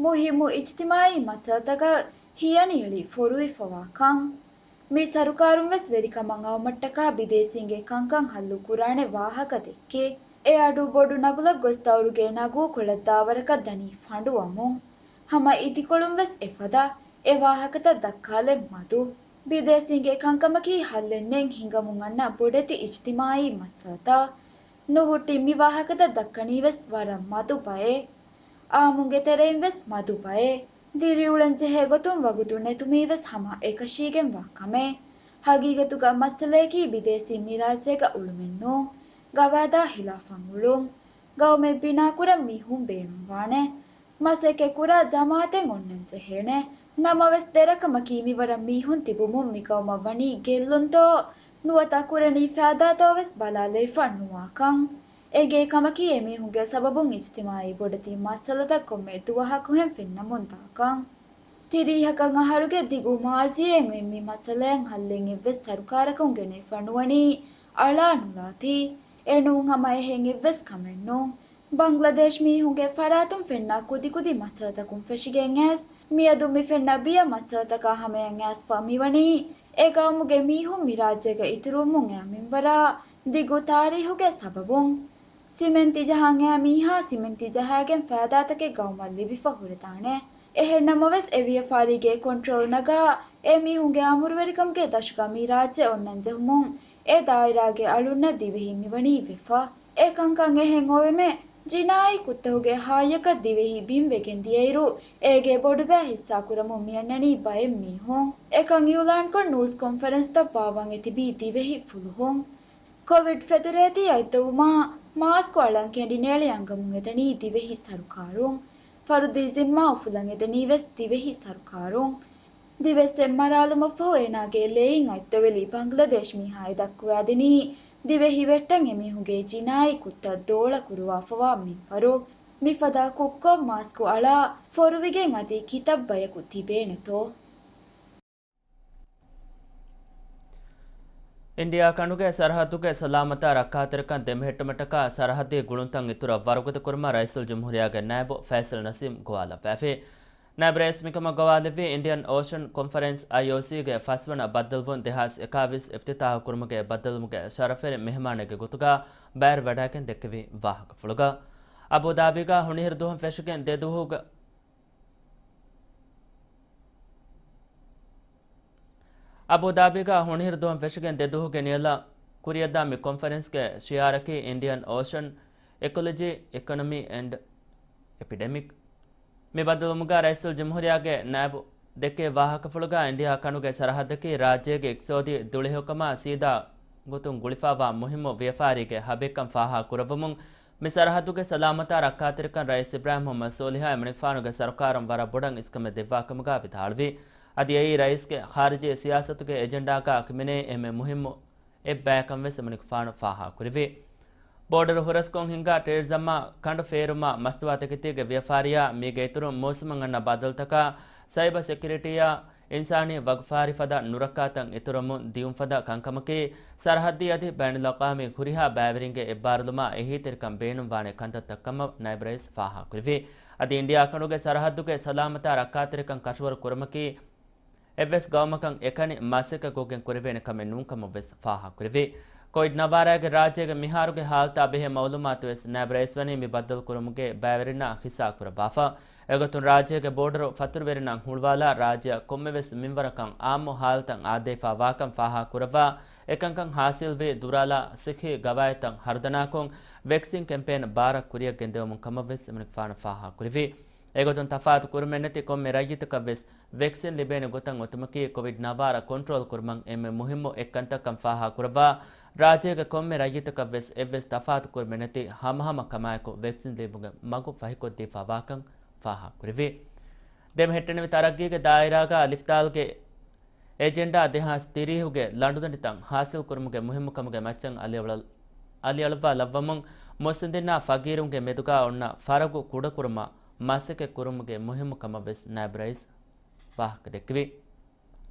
މުހިއްމު އިޖްތިމާއީ މައްސަލަތަކަށް ހިޔަނިހެޅި ފޮރުވިފަވާކަން. މި ސަރުކާރުން ވެސް ވެރިކަމަށް އައުމަށްޓަކާ ބިދޭސީންގެ ކަންކަން ހައްލު ކުރާނެ ވާހަކަ ދެއްކި. އެ އަޑު ބޮޑު ނަގުލަށް ގޮސް ދައުރުގެ ނަގޫ ކޮޅަށްދާވަރަކަށް ދަނީ ފަނޑުވަމުން. ހަމަ އިދިކޮޅުން ވެސް އެފަދަ އެ ވާހަކަތައް ދައްކާލެއް މަދު. ބިދޭސީންގެ ކަންކަމަކީ ހައްލެއް ނެތް ހިނގަމުން އަންނަ ބޮޑެތި އިޖްތިމާއީ މައްސަލަތައް. ނުހުއްޓި މި ވާހަކަތައް ދައްކަނީ ވެސް ވަރަށް މަދު ބައެއް. އާއްމުންގެ ތެރެއިން ވެސް މަދު ބައެއް. ދިރިއުޅެން ޖެހޭ ގޮތުން ވަގުތު ނެތުމީ ވެސް ހަމަ އެކަށީގެންވާ ކަމެއް. ހަގީގަތުގަ މައްސަލަޔަކީ ބިދޭސީ މި ރާއްޖޭގަ އުޅުމެއް ނޫން. ގަވާއިދާ ހިލާފަށް އުޅުން. ގައުމެއް ބިނާކުރަން މީހުން ބޭނުންވާނެ. މަސައްކަތް ކުރާ ޖަމާއަތެއް އޮންނަން ޖެހޭނެ. ނަމަވެސް ދެރަކަމަކީ މިވަރަށް މީހުން ތިބުމުން މިގައުމަށް ވަނީ ގެއްލުންތޯ ނުވަތަ ކުރަނީ ފައިދާތޯ ވެސް ބަލާލައިފަ ނުވާކަން. އެނގޭ ކަމަކީ އެމީހުންގެ ސަބަބުން އިޖްތިމާއީ ބޮޑެތި މައްސަލަތައް ކޮންމެ ދުވަހަކުހެން ފެންނަމުންދާކަން. ތިރީހަކަށް އަހަރުގެ ދިގު މާޒީއެއް އޮތް މި މައްސަލައަށް ހައްލެއް އެއްވެސް ސަރުކާރަކުން ގެނެވިފަ ނުވަނީ އަޅާ ނުލާތީ. އެނޫން ހަމަ އެހެން އެއްވެސް ކަމެއް ނޫން. ބަންގްލަދޭޝް މީހުންގެ ފަރާތުން ފެންނަ ކުދިކުދި މައްސަލަތަކުން ފެށިގެން އައިސް، މިއަދު މި ފެންނަ ބިޔަ މައްސަލަތަކާ ހަމަޔަށް އައިސްފަ މިވަނީ، އެ ގައުމުގެ މީހުން މި ރާއްޖޭގަ އިތުރުވަމުން އައި މިންވަރާ ދިގު ތާރީހުގެ ސަބަބުން. ސިމެންތި ޖަހަން އައި މީހާ ސިމެންތި ޖަހައިގެން ފައިދާތަކެއް ގައުމަށް ލިބިފަ ހުރެދާނެ. އެހެން ނަމަވެސް، އެ ވިޔަފާރީގެ ކޮންޓްރޯލް ނަގާ، އެ މީހުންގެ އަމުރުވެރިކަމުގެ ދަށުގަ މި ރާއްޖެ އޮންނަން ޖެހުމުން، އެ ދާއިރާގެ އަޅުންނަށް ދިވެހި މިވަނީ ވެފަ. އެ ކަންކަން އެހެން އޮވެމެ، ޖިނާއީ ކުށްތަކުގެ ހާއްޔަކަށް ދިވެހި ބިން ވެގެން ދިޔައިރު، އޭގެ ބޮޑުބައި ހިއްސާ ކުރަމުން މިއަންނަނީ ބައެއް މީހުން. އެކަން އިއުލާންކޮށް ނޫސް ކޮންފަރެންސްތައް ބާއްވަން އެތިބީ ދިވެހި ފުލުހުން. ކޮވިޑް ފެތުރޭތީ އަތްދޮވުމާ މާސްކު އަޅަން ކެނޑިނޭޅި އަންގަމުން އެދަނީ ދިވެހި ސަރުކާރުން. ފަރުދީ ޒިންމާ އުފުލަން އެދަނީ ވެސް ދިވެހި ސަރުކާރުން. ދިވެއްސެއް މަރާލުމަށްފަހު އޭނާގެ ލެއިން އަތްތޮވެލި ބަންގްލަދޭޝް މީހާއި ދައްކުވާދިނީ، ދިވެހި ވެއްޓަން އެމީހުންގެ ޖިނާއީ ކުށްތައް ދޯޅަ ކުރުވާފަވާ މިންވަރު. މިފަދަ ކުށްކޮށް މާސްކު އަޅާ ފޮރުވިގެން އަދި ކިތައް ބަޔަކު ތިބޭނެތޯ؟ އިންޑިއާ ކަނޑުގެ ސަރަހައްދުގެ ސަލާމަތާ ރައްކާތެރިކަން ދެމެހެއްޓުމަށްޓަކާ ސަރަހައްދީ ގުޅުންތައް އިތުރަށް ވަރުގަދަ ކުރުމަށް ރައީސުލްޖުމްހޫރިއްޔާގެ ނައިބު ފައިސަލް ނަސީމް ގޮވާލައްވައިފި. ނައިބު ރައީސް މިކަމަށް ގޮވާލެއްވީ އިންޑިއަން އޯޝަން ކޮންފަރެންސް، އައިއޯސީގެ ފަސްވަނަ ބައްދަލުވުން ދެހާސް އެކާވީސް އިފްތިތާހު ކުރުމުގެ ބައްދަލުވުމުގެ ޝަރަފުވެރި މެހެމާނެއްގެ ގޮތުގަ ބައިވެރިވަޑައިގެން ދެއްކެވި ވާހަކަފުޅުގަ. އަބޫދާބީގަ ހޮނިހިރު ދުވަހުން ފެށިގެން ދެ ދުވަހުގަ، އަބޫދާބީގަ ހޮނިހިރު ދުވަހުން ފެށިގެން ދެ ދުވަހުގެ ނިޔަލަށް ކުރިއަށްދާ މި ކޮންފަރެންސްގެ ޝިއާރަކީ އިންޑިއަން އޯޝަން، އެކޮލޮޖީ، އިކޮނޮމީ އެންޑް އެޕިޑެމިކް. މި ބައްދަލުވުމުގަ ރައީސުލްޖުމްހޫރިއްޔާގެ ނައިބު ދެއްކޭ ވާހަކަފުޅުގަ އިންޑިއާ ކަނޑުގެ ސަރަހައްދަކީ ރާއްޖޭގެ އިޤްތިޞާދީ ދުޅިހުކަމާ ސީދާ ގޮތުން ގުޅިފައިވާ މުހިއްމު ވިޔަފާރީގެ ހަބެއްކަން ފާހަގަކުރައްވަމުން، މި ސަރަހައްދުގެ ސަލާމަތާ ރައްކާތެރިކަން ރައީސް އިބްރާހިމް މުޙައްމަދު ސޯލިހާ އެމަނިކުފާނުގެ ސަރުކާރުން ވަރަށް ބޮޑަށް އިސްކަމެއް ދެއްވާކަމުގަ ވިދާޅުވި. އަދި އެއީ ރައީސްގެ ޚާރިޖީ ސިޔާސަތުގެ އެޖެންޑާގަ ކިމެނޭ އެންމެ މުހިއްމު އެއްބަޔަކަން ވެސް އެމަނިކުފާނު ފާހަގަކުރެއްވި. ބޯޑަރު ހުރަސްކޮށް ހިންގާ ޓެރަރިޒަމާ ކަނޑު ފޭރުމާ މަސްތުވާތަކެތީގެ ވިޔަފާރިއާ މީގެ އިތުރުން މޫސުމަށް އަންނަ ބަދަލުތަކާ ސައިބަ ސެކިއުރިޓީއާ އިންސާނީ ވަގުފާރިފަދަ ނުރައްކާތައް އިތުރަމުން ދިޔުންފަދަ ކަންކަމަކީ، ސަރަހައްދީ އަދި ބައިނަލްއަޤްވާމީ ހުރިހާ ބައިވެރިންގެ އެއްބާރުލުމާ އެހީތެރިކަން ބޭނުންވާނެ ކަންތައްތައްކަމަށް ނައިބު ރައީސް ފާހަގަކުރެއްވި. އަދި އިންޑިއާ ކަނޑުގެ ސަރަހައްދުގެ ސަލާމަތާ ރައްކާތެރިކަން ކަށަވަރު ކުރުމަކީ، އެއްވެސް ގައުމަކަށް އެކަނި މަސައްކަތްކޮށްގެން ކުރެވޭނެ ކަމެއް ނޫންކަމަށް ވެސް ފާހަގަކުރެއްވި. ކޮވިޑް ނަވާރައިގެ ރާއްޖޭގެ މިހާރުގެ ހާލަތާ ބެހޭ މައުލޫމާތު ވެސް ނައިބު ރައީސް ވަނީ މި ބައްދަލުކުރުމުގެ ބައިވެރިންނާ ހިއްސާ ކުރައްވާފަ. އެގޮތުން ރާއްޖޭގެ ބޯޑަރު ފަތުރުވެރިންނަށް ހުޅުވާލާ ރާއްޖެއަށް ކޮންމެވެސް މިންވަރަކަށް އާއްމު ހާލަތަށް އާދޭފާ ވާކަން ފާހަގަ ކުރައްވާ، އެކަންކަން ހާސިލްވީ ދުރާލާ ސިއްހީ ގަވާއިދުތައް ހަރުދަނާކޮށް، ވެކްސިން ކެމްޕޭން ބާރަށް ކުރިއަށް ގެންދެވުމުން ކަމަށް ވެސް އެމަނިކުފާނު ފާހަގަ ކުރެއްވި. އެގޮތުން ތަފާތު ކުރުމެއް ނެތި ކޮންމެ ރައްޔިތަކަށް ވެސް ވެކްސިން ލިބޭނެ ގޮތަށް އޮތުމަކީ ކޮވިޑް ނަވާރަ ކޮންޓްރޯލް ކުރުމަށް އެންމެ މުހިއްމު އެއްކަންތައްކަން ފާހަގަ ކުރައްވާ، ރާއްޖޭގެ ކޮންމެ ރައްޔިތަކަށް ވެސް އެއްވެސް ތަފާތު ކުރުމެއް ނެތި ހަމަހަމަ ކަމާއެކު ވެކްސިން ލިބުމުގެ މަގު ފަހިކޮށްދީފާ ވާކަން ފާހަގަ ކުރެއްވި. ދެމެހެއްޓެނިވި ތަރައްގީގެ ދާއިރާގަ ލިފްތާލްގެ އެޖެންޑާ ދެހާސް ތިރީހުގެ ލަނޑުދަނޑިތައް ހާސިލް ކުރުމުގެ މުހިއްމުކަމުގެ މައްޗަށް އަލިއަޅަ-، އަލިއަޅުއްވާ ލައްވަމުން، މުއްސަނދިންނާ ފަގީރުންގެ މެދުގަ އޮންނަ ފަރަގު ކުޑަކުރުމަށް މަސައްކަތް ކުރުމުގެ މުހިއްމުކަމަށް ވެސް ނައިބު ރައީސް ވާހަކަ ދެއްކެވި.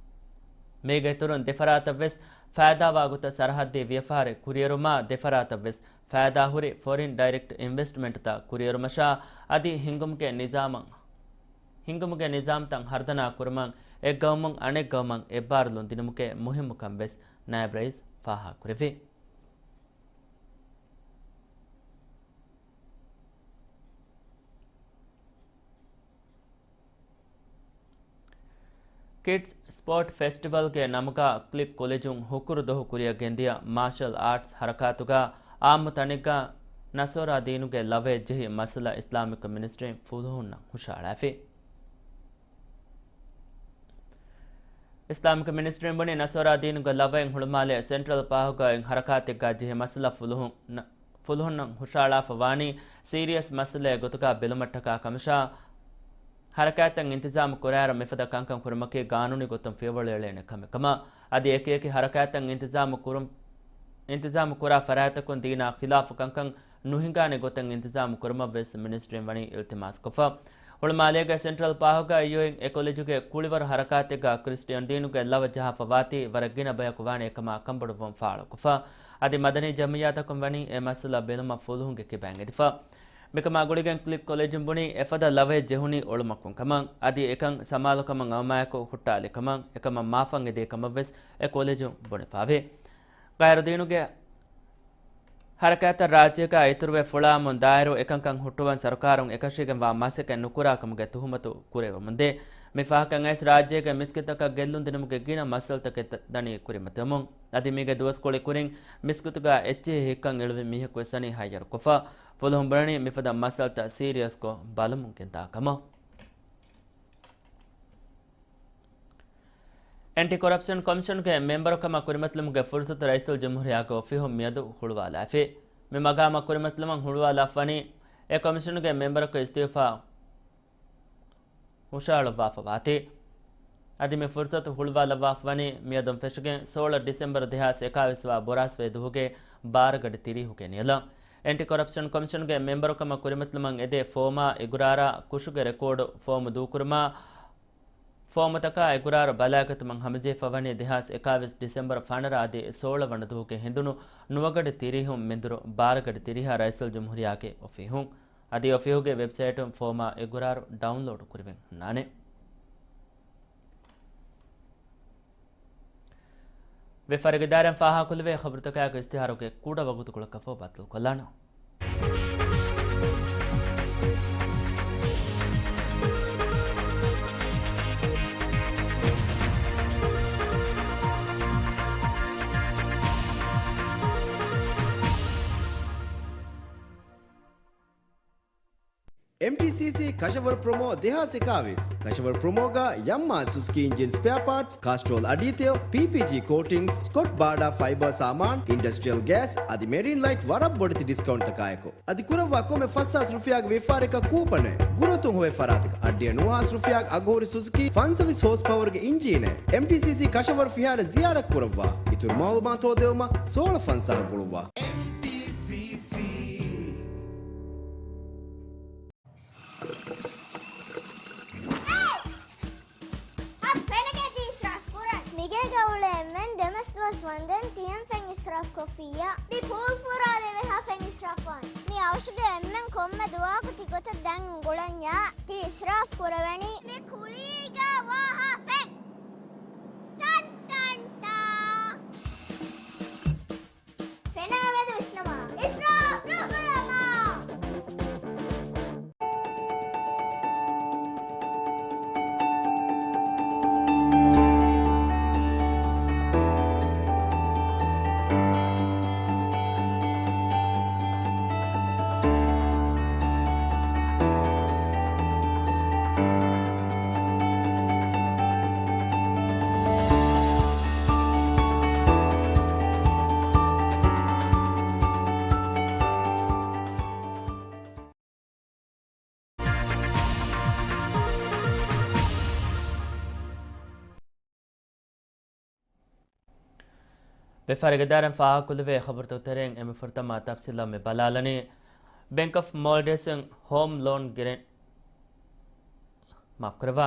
މީގެ އިތުރުން ދެފަރާތަށް ވެސް ފައިދާވާ ގޮތަށް ސަރަހައްދީ ވިޔަފާރި ކުރިއެރުމާ، ދެފަރާތަށް ވެސް ފައިދާހުރި ފޮރިން ޑައިރެކްޓް އިންވެސްޓްމަންޓްތައް ކުރިއެރުމަށާ، އަދި ހިންގުމުގެ ނިޒާމަށް، ހިންގުމުގެ ނިޒާމްތައް ހަރުދަނާ ކުރުމަށް އެއްގައުމުން އަނެއްގައުމަށް އެއްބާރުލުން ދިނުމުގެ މުހިއްމުކަން ވެސް ނައިބް ރައީސް ފާހަގަކުރެއްވި. ކިޑްސް ސްޕޯޓް ފެސްޓިވަލްގެ ނަމުގަ ކްލިކް ކޮލެޖުން ހުކުރު ދުވަހު ކުރިއަށް ގެންދިޔަ މާޝަލް އާޓްސް ހަރަކާތުގަ އާއްމު ތަނެއްގަ ނަސޯރާ ދީނުގެ ލަވައެއް ޖެހި މައްސަލަ އިސްލާމިކް މިނިސްޓްރީން ފުލުހުންނަށް ހުށަހަޅާފި. އިސްލާމިކް މިނިސްޓްރީން ބުނި ނަސޯރާ ދީނުގެ ލަވައިން ހުޅުމާލޭ ސެންޓްރަލް ޕާހުގައި ހަރަކާތެއްގަ ޖެހި މައްސަލަ ފުލުހުން، ފުލުހުންނަށް ހުށަހަޅާފަ ވާނީ ސީރިއަސް މައްސަލައެއް ގޮތުގަ ބެލުމަށްޓަކާ ކަމަށާ، ހަރަކާތްތައް އިންތިޒާމު ކުރާއިރު މިފަދަ ކަންކަން ކުރުމަކީ ގާނޫނީ ގޮތުން ފިޔަވަޅު އެޅޭނެ ކަމެއް ކަމަށް. އަދި އެކިއެކި ހަރަކާތްތައް އިންތިޒާމު ކުރުން، އިންތިޒާމު ކުރާ ފަރާތްތަކުން ދީނާ ޚިލާފު ކަންކަން ނުހިނގާނެ ގޮތަށް އިންތިޒާމު ކުރުމަށް ވެސް މިނިސްޓްރީން ވަނީ އިލްތިމާސްކޮށްފަ. ހުޅުމާލޭގެ ސެންޓްރަލް ޕާހުގަ އިއުއެން އެ ކޮލެޖުގެ ކުޅިވަރު ހަރަކާތެއްގަ ކްރިސްޓިއަން ދީނުގެ ލަވަ ޖަހާފަ ވާތީ ވަރަށް ގިނަ ބަޔަކު ވާނެ އެކަމާ ކަންބޮޑުވުން ފާޅުކޮށްފަ. އަދި މަދަނީ ޖަމްޢިއްޔާތަކުން ވަނީ އެ މައްސަލަ ބެލުމަށް ފުލުހުންގެ ކިބައިން އެދިފަ. މިކަމާ ގުޅިގެން ކްލިކް ކޮލެޖުން ބުނީ އެފަދަ ލަވައެއް ޖެހުނީ އޮޅުމަކުން ކަމަށް، އަދި އެކަން ސަމާލުކަމަށް އައުމާއެކު ހުއްޓާލި ކަމަށް، އެކަމަށް މާފަށް އެދޭ ކަމަށް ވެސް އެ ކޮލެޖުން ބުނެފައިވޭ. ޣައިރު ދީނުގެ ހަރަކާތަށް ރާއްޖޭގަ އިތުރުވެ ފުޅާމުން ދާއިރު އެކަންކަން ހުއްޓުވަން ސަރުކާރުން އެކަށީގެންވާ މަސައްކަތް ނުކުރާކަމުގެ ތުހުމަތު ކުރެވެމުންދޭ. މި ފަހަކަށް އައިސް ރާއްޖޭގެ މިސްކިތްތަކަށް ގެއްލުން ދިނުމުގެ ގިނަ މައްސަލަތަކެއް ދަނީ ކުރިމަތިވަމުން. އަދި މީގެ ދުވަސްކޮޅެއް ކުރިން މިސްކިތުގަ އެއްޗިހި ހިއްކަން އިޅުވި މީހަކު ވެސް ވަނީ ހައްޔަރުކޮށްފަ. ފުލުހުން ބުނަނީ މިފަދަ މައްސަލަތައް ސީރިއަސްކޮށް ބަލަމުން ގެންދާ ކަމަށް. އެންޓި ކޮރަޕްޝަން ކޮމިޝަންގެ މެމްބަރުކަމަށް ކުރިމަތިލުމުގެ ފުރުސަތު ރައީސުލްޖުމްހޫރިއްޔާގެ އޮފީހުން މިއަދު ހުޅުވާލާފި. މި މަގާމަށް ކުރިމަތިލުމަށް ހުޅުވާލާފަވަނީ އެ ކޮމިޝަނުގެ މެމްބަރަކު އިސްތިއުފާ ހުށަހަޅައްވާފަ ވާތީ. އަދި މި ފުރުސަތު ހުޅުވާލައްވާފަވަނީ މިއަދުން ފެށިގެން ސޯޅަ ޑިސެމްބަރު ދެހާސް އެކާވީސް ވާ ބުރާސްވައި ދުވަހުގެ ބާރަ ގަޑި ތިރީހުގެ ނިޔަލަށް. އެންޓި ކޮރަޕްޝަން ކޮމިޝަންގެ މެމްބަރުކަމަށް ކުރިމަތިލުމަށް އެދޭ ފޯމާ އިގުރާރާ ކުށުގެ ރެކޯޑު ފޯމު ދޫކުރުމާ، ފޯމުތަކާ އިގުރާރު ބަލާގަތުމަށް ހަމަޖެހިފަވަނީ ދެހާސް އެކާވީސް ޑިސެމްބަރު ފަނަރަ އަދި ސޯޅަ ވަނަ ދުވަހުގެ ހިނދުނު ނުވަގަޑި ތިރީހުން މެންދުރު ބާރަ ގަޑި ތިރީހަށް ރައީސުލްޖުމްހޫރިއްޔާގެ އޮފީހުން. އަދި އޮފީހުގެ ވެބްސައިޓުން ފޯމާ އިގުރާރު ޑައުންލޯޑު ކުރެވެން ހުންނާނެ. ވިޔަފާރިގެ ދާއިރާއިން ފާހަގަކޮށްލެވޭ ޚަބަރުތަކާއެކު އިޝްތިހާރުގެ ކުޑަ ވަގުތުކޮޅަކަށްފަހު ބައްދަލުކޮށްލާނަން. އެމްޓީސީސީ ކަށަވަރު ޕްރޮމޯ ދެހާސް އެކާވީސް. ކަށަވަރު ޕްރޮމޯގަ ޔަމްމާ ސުޒުކީ އިންޖިން ސްޕެއާ ޕާޓްސް، ކާސްޓްރޯލް އަޑީތެޔޮ، ޕީޕީޖީ ކޯޓިންގްސް، ސްކޮޓް ބާޑާ ފައިބާ ސާމާން، އިންޑަސްޓްރިއަލް ގޭސް އަދި މެރިން ލައިޓް ވަރަށް ބޮޑެތި ޑިސްކައުންޓްތަކާއެކު. އަދި ކުރައްވާ ކޮންމެ ފަސް ހާސް ރުފިޔާގެ ވިޔަފާރަކަށް ކޫޕަނެއް، ގުރުއަތުން ހޮވޭ ފަރާތަކަށް އަށްޑިހަ ނުވަ ހާސް ރުފިޔާގެ އަގުހުރި ސުޒުކީ ފަންސަވީސް ހޯސް ޕަވަރުގެ އިންޖީނެއް. އެމްޓީސީސީ ކަށަވަރު ފިހާރަ ޒިޔާރަތް ކުރައްވާ. އިތުރު މައުލޫމާތު ހޯދެވުމަށް ސޯޅަ ފަންސާހަށް ގުޅުއްވާ. އެމްޓީސީސީ. އަދި ފެނަކޭ ތި އިސްރާފް ކުރަން. މިގޭގަ އުޅޭ އެންމެން ދެމަސް ދުވަސް ވަންދެން ތިހެން ފެން އިސްރާފް ކޮށްފިއްޔާ. މި ޕޫލް ފުރާލެވޭ ހާ ފެން އިސްރާފް ވާން. މި އަވަށުގެ އެންމެން ކޮންމެ ދުވަހަކު ތި ގޮތަށް ދަން އުނގުޅަންޏާ ތި އިސްރާފް ކުރެވެނީ. މި ކުލީގަ ވާ ހާ ފެން. ޓަން ޓަން ޓާ. ފެނާ މެދު ވިސްނަމާ. އިސްރާފް ނުކުރަމާ. ވިޔަފާރިގެ ދާއިރާއިން ފާހަގަކޮށްލެވޭ ޚަބަރުތަކުގެ ތެރެއިން އެންމެ ފުރަތަމަ ތަފްސީލަށް މި ބަލާލަނީ، ބެންކް އޮފް މޯލްޑިވްސް އިން ހޯމް ލޯން ގެރެން-، މާފްކުރައްވާ،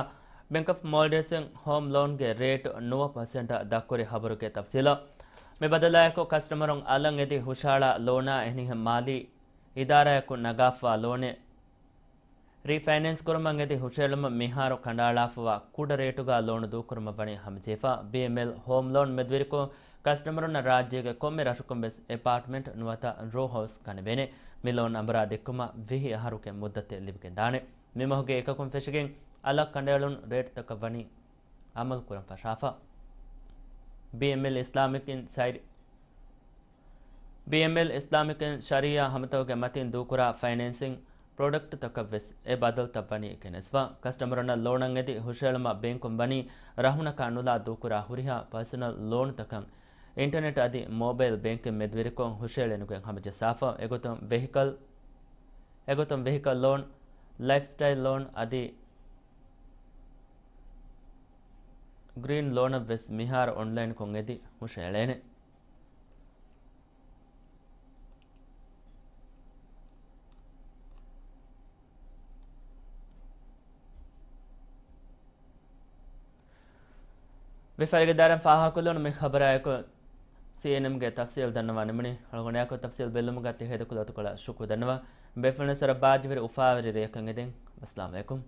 ބެންކް އޮފް މޯލްޑިވްސް އިން ހޯމް ލޯންގެ ރޭޓް ނުވަ ޕަސެންޓަށް ދަށްކުރި ޚަބަރުގެ ތަފްސީލަށް. މި ބަދަލާއެކު ކަސްޓަމަރުން އަލަށް އެދި ހުށައަޅާ ލޯނާ އެހެނިހެން މާލީ އިދާރާއަކުން ނަގާފަވާ ލޯނެއް ރީފައިނޭންސް ކުރުމަށް އެދި ހުށައެޅުމަށް މިހާރު ކަނޑައަޅާފަވާ ކުޑަ ރޭޓުގަ ލޯނު ދޫކުރުމަށް ވަނީ ހަމަޖެހިފަ. ބީއެމްއެލް ހޯމް ލޯން މެދުވެރިކޮށް، ކަސްޓަމަރުންނަށް ރާއްޖޭގެ ކޮންމެ ރަށަކުން ވެސް އެޕާޓްމަންޓް ނުވަތަ ރޯ ހައުސް ގަނެވޭނެ. މި ލޯން އަނބުރާ ދެއްކުމަށް ވިހި އަހަރުގެ މުއްދަތެއް ލިބިގެންދާނެ. މިމަހުގެ އެކަކުން ފެށިގެން އަލަށް ކަނޑައެޅުނު ރޭޓްތަކަށް ވަނީ އަމަލު ކުރަން ފަށާފަ. ބީއެމްއެލް އިސްލާމިކް އިން ސައިރި-، ބީއެމްއެލް އިސްލާމިކް އިން ޝަރީއާ ހަމަތައުގެ މަތިން ދޫކުރާ ފައިނޭންސިން ޕްރޮޑަކްޓްތަކަށް ވެސް އެ ބަދަލުތައް ވަނީ ގެނެސްފަ. ކަސްޓަމަރުންނަށް ލޯނަށް އެދި ހުށައެޅުމަށް ބޭންކުން ވަނީ ރަހުނަކާ ނުލާ ދޫކުރާ ހުރިހާ ޕާސަނަލް ލޯނުތަކަށް އިންޓަރނެޓް އަދި މޯބައިލް ބޭންކިން މެދުވެރިކޮށް ހުށައެޅެނުގެން ހަމަޖައްސާފަ. އެގޮތުން ވެހިކަލް، އެގޮތުން ވެހިކަލް ލޯން، ލައިފްސްޓައިލް ލޯން އަދި ގްރީން ލޯނަށް ވެސް މިހާރު އޮންލައިންކޮށް އެދި ހުށައެޅޭނެ. ވިޔަފާރިގެ ދާއިރާއިން ފާހަގަކޮށްލުނު މި ޚަބަރާއެކު ސީއެންއެމްގެ ތަފްސީލް ދަންނަވާ ނިމުނީ. އަޅުގަނޑާއެކު ތަފްސީލް ބެއްލުމުގަ ތި ހޭދަކުލަތުކޮޅަށް ޝުކުރު ދަންނަވަން. ބޭފުޅުންނަށް ސަރަ ބާއްޖަވެރި އުފާވެރި ރެއަކަށް އެދެން. އައްސަލާމު ޢަލައިކުމް.